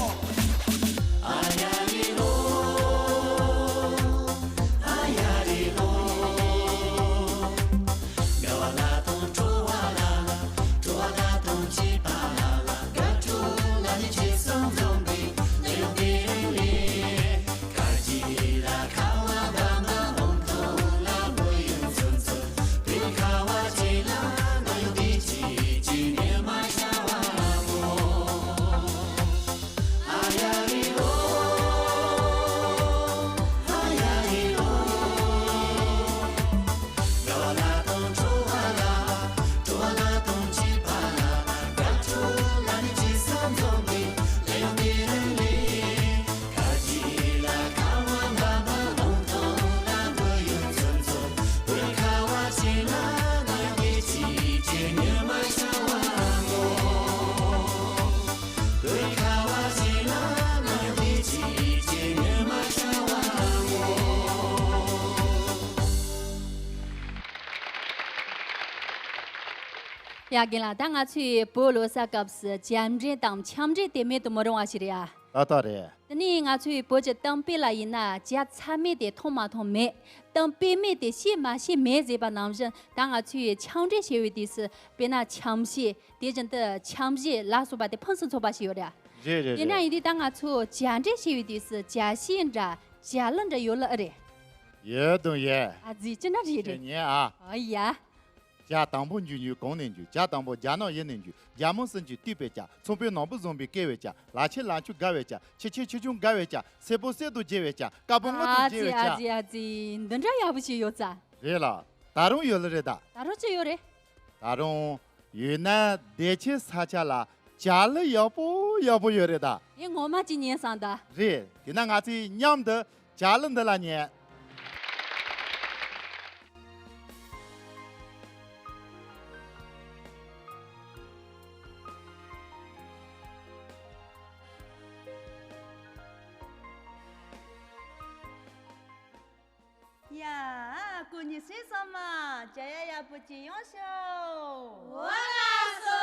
ཡ་རྒན་ལགས། ད་ང་ཚོའི་བོད་ལོ་གསར་སྐབས་སུ་བྱ་འབྲེལ་དང་འཆམ་འབྲེལ་དེ་མེད་དུ་མི་རུང་བ་ཞིག་རེད་ཨ། ཏག་ཏག་རེད། དེ་ནས་ང་ཚོའི་བོད་ཀྱི་གཏམ་དཔེ་ལ་ཡིན་ན། བྱ་ཚ་མེད་དེ་མཐོང་མ་མཐོང་མེད། གཏམ་དཔེ་མེད་དེ་ཤེས་མ་ཤེས་མེད་ཟེར་བ་ནང་བཞིན། ད་ང་ཚོའི་འཆམ་འབྲེལ་བྱེད་པའི་དུས་སུ། དཔེར་ན་འཆམ་གཞས། དེ་བཞིན་དུ་འཆམ་གཞས་ལ་སོགས་པ་དེ་ཕུན་སུམ་ཚོགས་པ་ཞིག་ཡོད་རེད། རེད་རེད་ཡིན་ན་རེད། ཡིན་དུས་ད་ང་ཚོ་བྱ་འབྲེལ་བྱེད་པའི་དུས་སུ་བྱ་བྱིའུ་འདྲ་བྱ་ཀླུ་འདྲ་ཡོད་ལ་ཨེ་རེད། ཡོད་དང་ཡོད། ཨ་ཙི་ཅི་འདྲ་རེད་རེད། ཉན་ཨ། ཨ་ཡ། བྱ་དང་པོ་འཇུ་འཇུ་གང་ནས་འཇུ། བྱ་དང་པོ་རྒྱ་ནག་ཡུལ་ནས་འཇུ། རྒྱ་མོ་སུམ་ཅུ་བཏུས་པའི་བྱ། ཚོང་དཔོན་ནོར་བུ་བཟང་པོས་བསྐོལ་བའི་བྱ། ལ་ཆེ་ལ་ཆུང་དགའ་བའི་བྱ། ཆེ་ཆེ་ཆུང་ཆུང་དགའ་བའི་བྱ། སེར་པོ་གསེར་དང་བརྗེ་བའི་བྱ། དཀར་པོ་དངུལ་དང་ཨ་བརྗེ་ཙི་བའི་ཨ་བྱ། ཙི་ཨ་ཙི། འདི་འདྲ་ཡག་པོ་ཞིག་ཡོད་ཙང་། རེད་ལ། ད་རུང་ཡོད་ལ་རེད་ད། ད་རུང་ཅི་ཡོད་རེད། ད་རུང་ཡོད་ན་བདེ་ཆེན་ས་ཆ་ལ་བྱ་ཀླུ་ཡག་པོ་ཡག་པོ་ཡོད་རེད་ད། ངས་ངོ་མ་ཅིག་ཉན་སོང་ད། རེད། དེ་ན་ང་ཚོས་མཉམ་དུ་བྱ་ཀླུ་འདི་ལ་ཉན། ཡ། སྐུ་ཉིད་སྲས་ཚང་མ་བྱ་ཡ་ཡག་པོ་ཅིག་ཡོང་ཤོག་འོ་ལགས་སོ།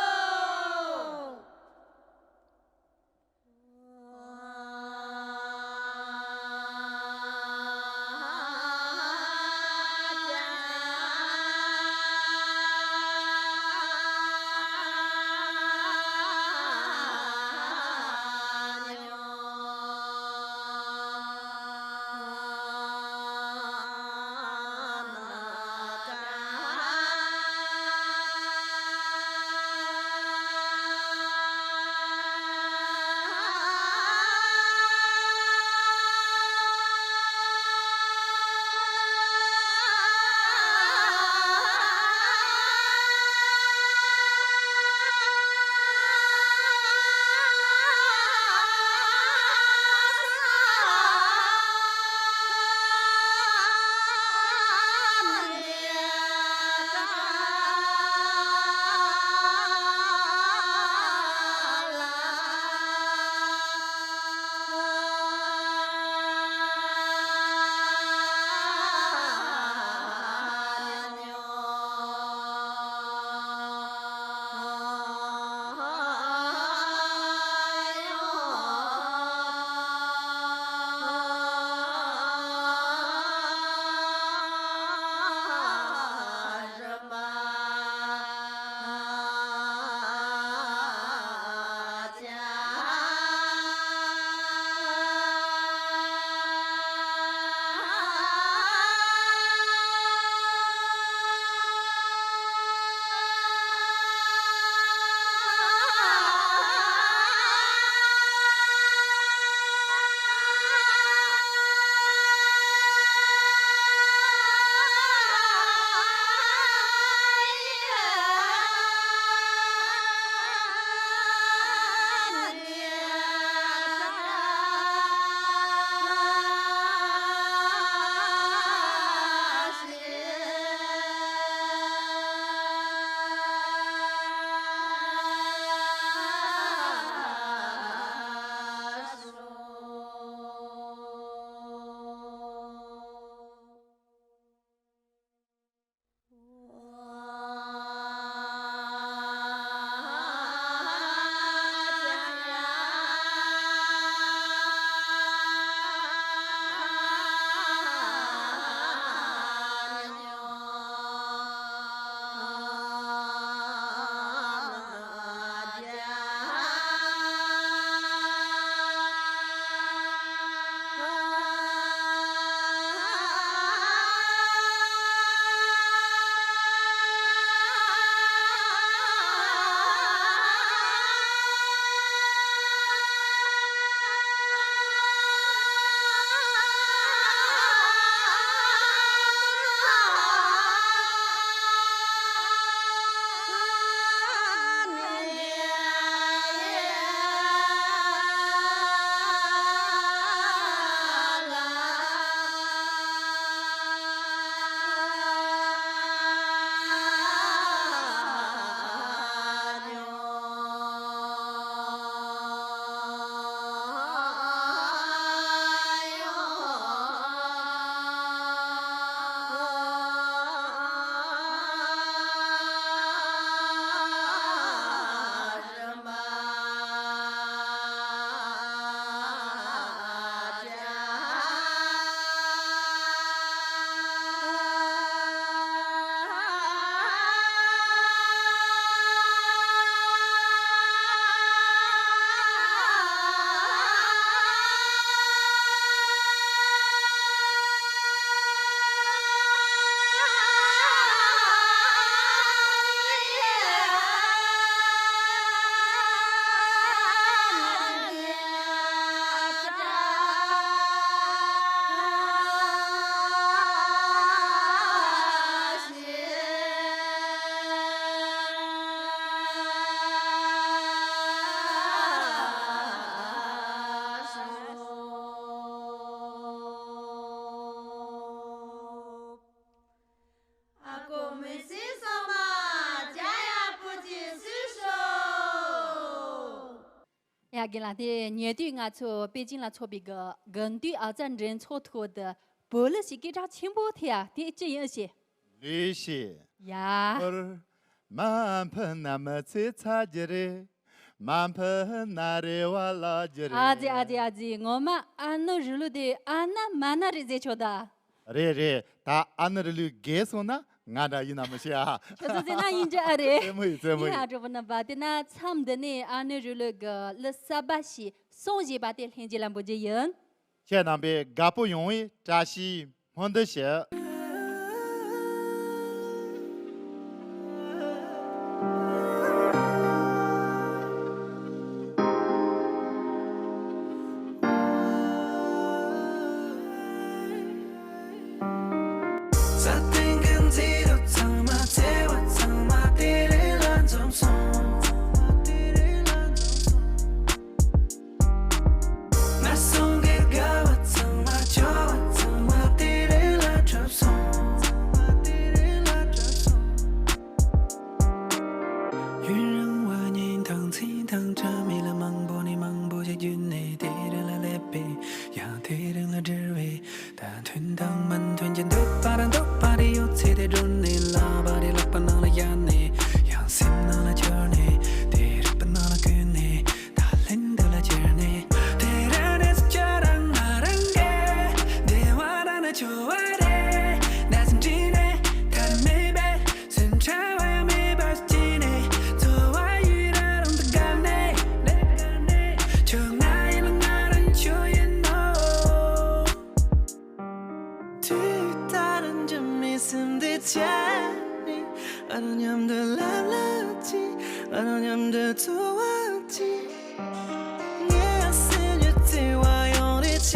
ཡ་རྒན་ལགས། དེ་ཉེ་དུས་ང་ཚོ་པེ་ཅིང་ལ་འཚོགས་པའི་གི་དགུན་དུས་ཨ་ཙ་འགྲན་ཚོགས་ཐོག་ཏུ་བོད་ལི་ཞིག་སྐད་གྲགས་ཆེན་པོ་ཐེ་ཡ་དེ་ཅི་ཡིན་ཞེས། ལུས་ཤེས། ཡ། ཨོར། མ་ཕུ་ན་མི་ཚེ་ཚར་རྒྱུ་རེད། མ་ཕུ་ན་རེ་བ་ལོག་རྒྱུ་རེད། ཨ་ཙི་ཨ་ཙི་ཨ་ཙི། ངོ་མ་ཨ་ནུ་རུ་ལུ་དེ་ཨ་ན་མ་ན་རེད་ཟེར་ཆོག་ད། རེད་རེད། ད་ཨ་ནུ་རུ་ལུ་རྒས་སོང་ན་ང་འདྲ་ཡིན་ན་མི་ཤེས་ཨ། ཁྱོད་ཚོ་ཟེར་ན་ཡིན་རྒྱུ་ཨ་རེད། རྩེད་མོ་ཡིན། རྩེད་མོ་ཡིན། ཡིན་ཨ། གྲོགས་པོ་རྣམ་པ། དེ་ན་མཚམས་འདི་ནས་ཨ་ནུ་རུ་ལུ་གི་གླུ་གསར་པ་ཞིག་སོང་བཞེས་པ་དེ་ལྷན་རྒྱས་ལ་འབུལ་རྒྱུ་ཡིན། ཁྱེད་རྣམ་པས་དགའ་པོ་ཡོང་བའི་བཀྲ་ཤིས་སྨོན་འདུན་ཞུ། ས་སྟེང་གི་མཛེས་སྡུག་ཚང་མ་བརྩེ་བ་ཚང་མ་དེ་རིང་ལ་འཛོམས་སོང་། ངན་སོང་གི་དགའ་བ་ཚང་མ་སྐྱོ་བ་ཚང་མ་དེ་རིང་ལ་གྲུབ་སོང་། ཡུན་རིང་བ་ཉིན་དང་ཚེས་དང་ཆ་མེད་ལ། མང་པོ་ནས་མང་པོ་ཞིག་བརྒྱུད་ནས་དེ་རིང་ལ་སླེབས་པས། ཡང་དེ་རིང་ལ་བསྒྲིལ་བས། ད་མཐུན་དང་མི་མཐུན་གྱི་འདོད་པ་ར་འདོད་པ་རེ་ཡོད་ཚེ་དེ་སྒྲོན་ནས། ལག་པ་རེ་ལག་པ་ནང་ལ་བཞག་ནས། ཡང་སེམས་ནང་ལ་འཁྱེར་ནས། དེ་རིག་པ་ནང་ལ་བསྐུལ་ནས། ད་ལན་འདི་ལ་ཁྱེར་ནས། དེ་རིང་ནས་ཁྱོད་རང་ང་རང་གི་བདེ་བ་རང་ན་འཚོ་བ་རེད། ད་ཟིན་བྲིས་ནས་ཐར་མེད་པའི་སེམས་ཁྲལ་བ་མེད་པ་སྐྱིད་ནས། འཚོ་བ་ཡུན་རིང་དུ་བརྒལ་ནས། ཁྱོད་ང་ཡིན་ལ་ང་རང་ཁྱོད་ཡིན་ནོ། དུས་ལྟར་འགྱུར་མེད་སེམས་བདེ་ཆ་ནས། ང་རང་མཉམ་དུ་ལབ་ལབ་ཅིག་ང་རང་མཉམ་དུ་འཚོ་བ་ཅིག་ངའི་སེམས་ཀྱི་བརྩེ་བ་ཡོང་རེ་ཆ་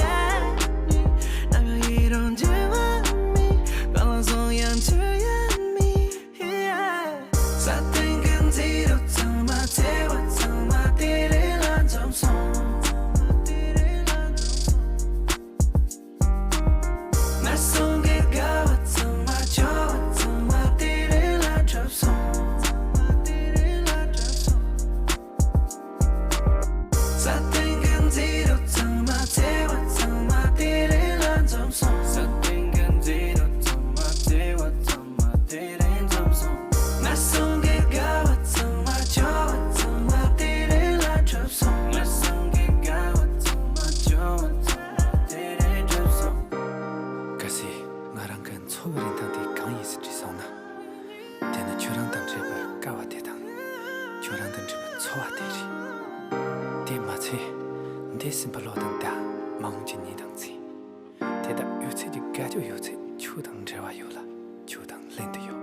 ནས། ནམ་ཡང་ཡི་རང་འགྱུར་བ་མེད། གང་ལ་སོང་ཡང་འགྱུར་ཡ་མེད། ས་སྟེང་གི་མཛེས་སྡུག་ཚང་མ་བརྩེ་བ་ཚང་མ་དེ་རིང་ལ་འཛོམས་སོང་། ངན་སོང་གི་དགའ་བ་ཚང་མ་སྐྱོ་བ་ཚང་མ་དེ་རིང་ལ་གྲུབ་སོང་། ས་སྟེང་གི་མཛེས་སྡུག་ཚང་མ་བརྩེ་བ་ཚང་མ་དེ་རིང་ལ་འཛོམས་སོང་། ས་སྟེང་གི་མཛེས་སྡུག་ཚང་མ་བརྩེ་བ་ཚང་མ་དེ་རིང་འཛོམས་སོང་། ངན་སོང་གི་དགའ་བ་ཚང་མ་སྐྱོ་བ་ཚང་མ་དེ་རིང་ལ་གྲུབ་སོང་། ངན་སོང་གི་དགའ་བ་ཚང་མ་སྐྱོ་བ་ཚང་མ་དེ་རིང་གྲུབ་སོང་། གལ་སྲིད་ང་རང་གི་འཚོ་བའི་རིན་ཐང་དེ་གང་ཡིན་ཟེར་དྲིས་སོང་ན། དེ་ནི་ཁྱོད་རང་དང་འཕྲད་པའི་སྐལ་བ་དེ་དང་། ཁྱོད་རང་དང་འཕྲད་པའི་འཚོ་བ་དེ་རེད། དེ་མ་ཚད། འདས་ཟིན་པའི་ལོ་དང་ཟླ། མ་འོངས་ཀྱི་ཉིན་དང་མཚན། དེ་དག་ཡོད་ཚད་ཀྱི་དགའ་སྐྱོ་ཡོད་ཚད་ཁྱོད་དང་འབྲེལ་བ་ཡོད་ལ། ཁྱོད་དང་ལྷན་དུ་ཡོད།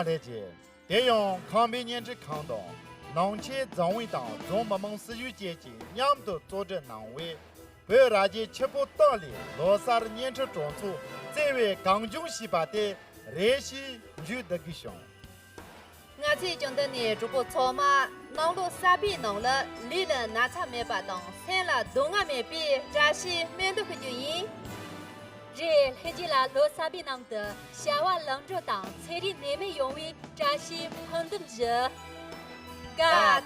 རེད། དེ་ཡང་ཁམས་པའི་བརྙན་འཕྲིན་ཁང་དང་ནང་ཆེན་རྫོང་ཨུད་དང་རྫོང་མི་དམངས་སྲིད་གཞུང་བཅས་ཀྱིས་མཉམ་དུ་གཙོ་སྒྲིག་གནང་བའི་བོད་ར་རྒྱའི་ཆུ་སྤོ་སྟག་ལའི་ལོ་གསར་བརྙན་འཕྲིན་སྤྲོ་ཚོགས་བརྩེ་བས་གང་བྱུང་ཞེས་པ་དེ་རེ་ཞིག་མཇུག་བསྡུ་དགོས་བྱུང་། ང་ཚོས་ཀྱང་འདི་ནས་གྲོགས་པོ་ཚང་མ་གནམ་ལོ་གསར་པའི་ནང་ལ་ལུས་ལ་ན་ཚ་མེད་པ་དང་སེམས་ལ་སྡུག་བསྔལ་མེད་པའི་བཀྲ་ཤིས་སྨོན་འདུན་ཞུ་རྒྱུ་ཡིན། རེད། ལྷན་རྒྱས་ལ་ལོ་གསར་པའི་ནང་དུ་བྱ་བ་ལམ་འགྲོ་དང་ཚེ་རིང་ནད་མེད་ཡོང་བའི་བཀྲ་ཤིས་སྨོན་འདུན་ཞུ། ག་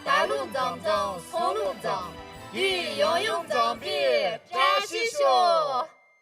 ད་ལོ་འཛོམས་འཛོམས་སང་ལོ་འཛོམས། ཡིན་ཡང་ཡང་འཛོམས་པའི་བཀྲ་ཤིས་ཤོག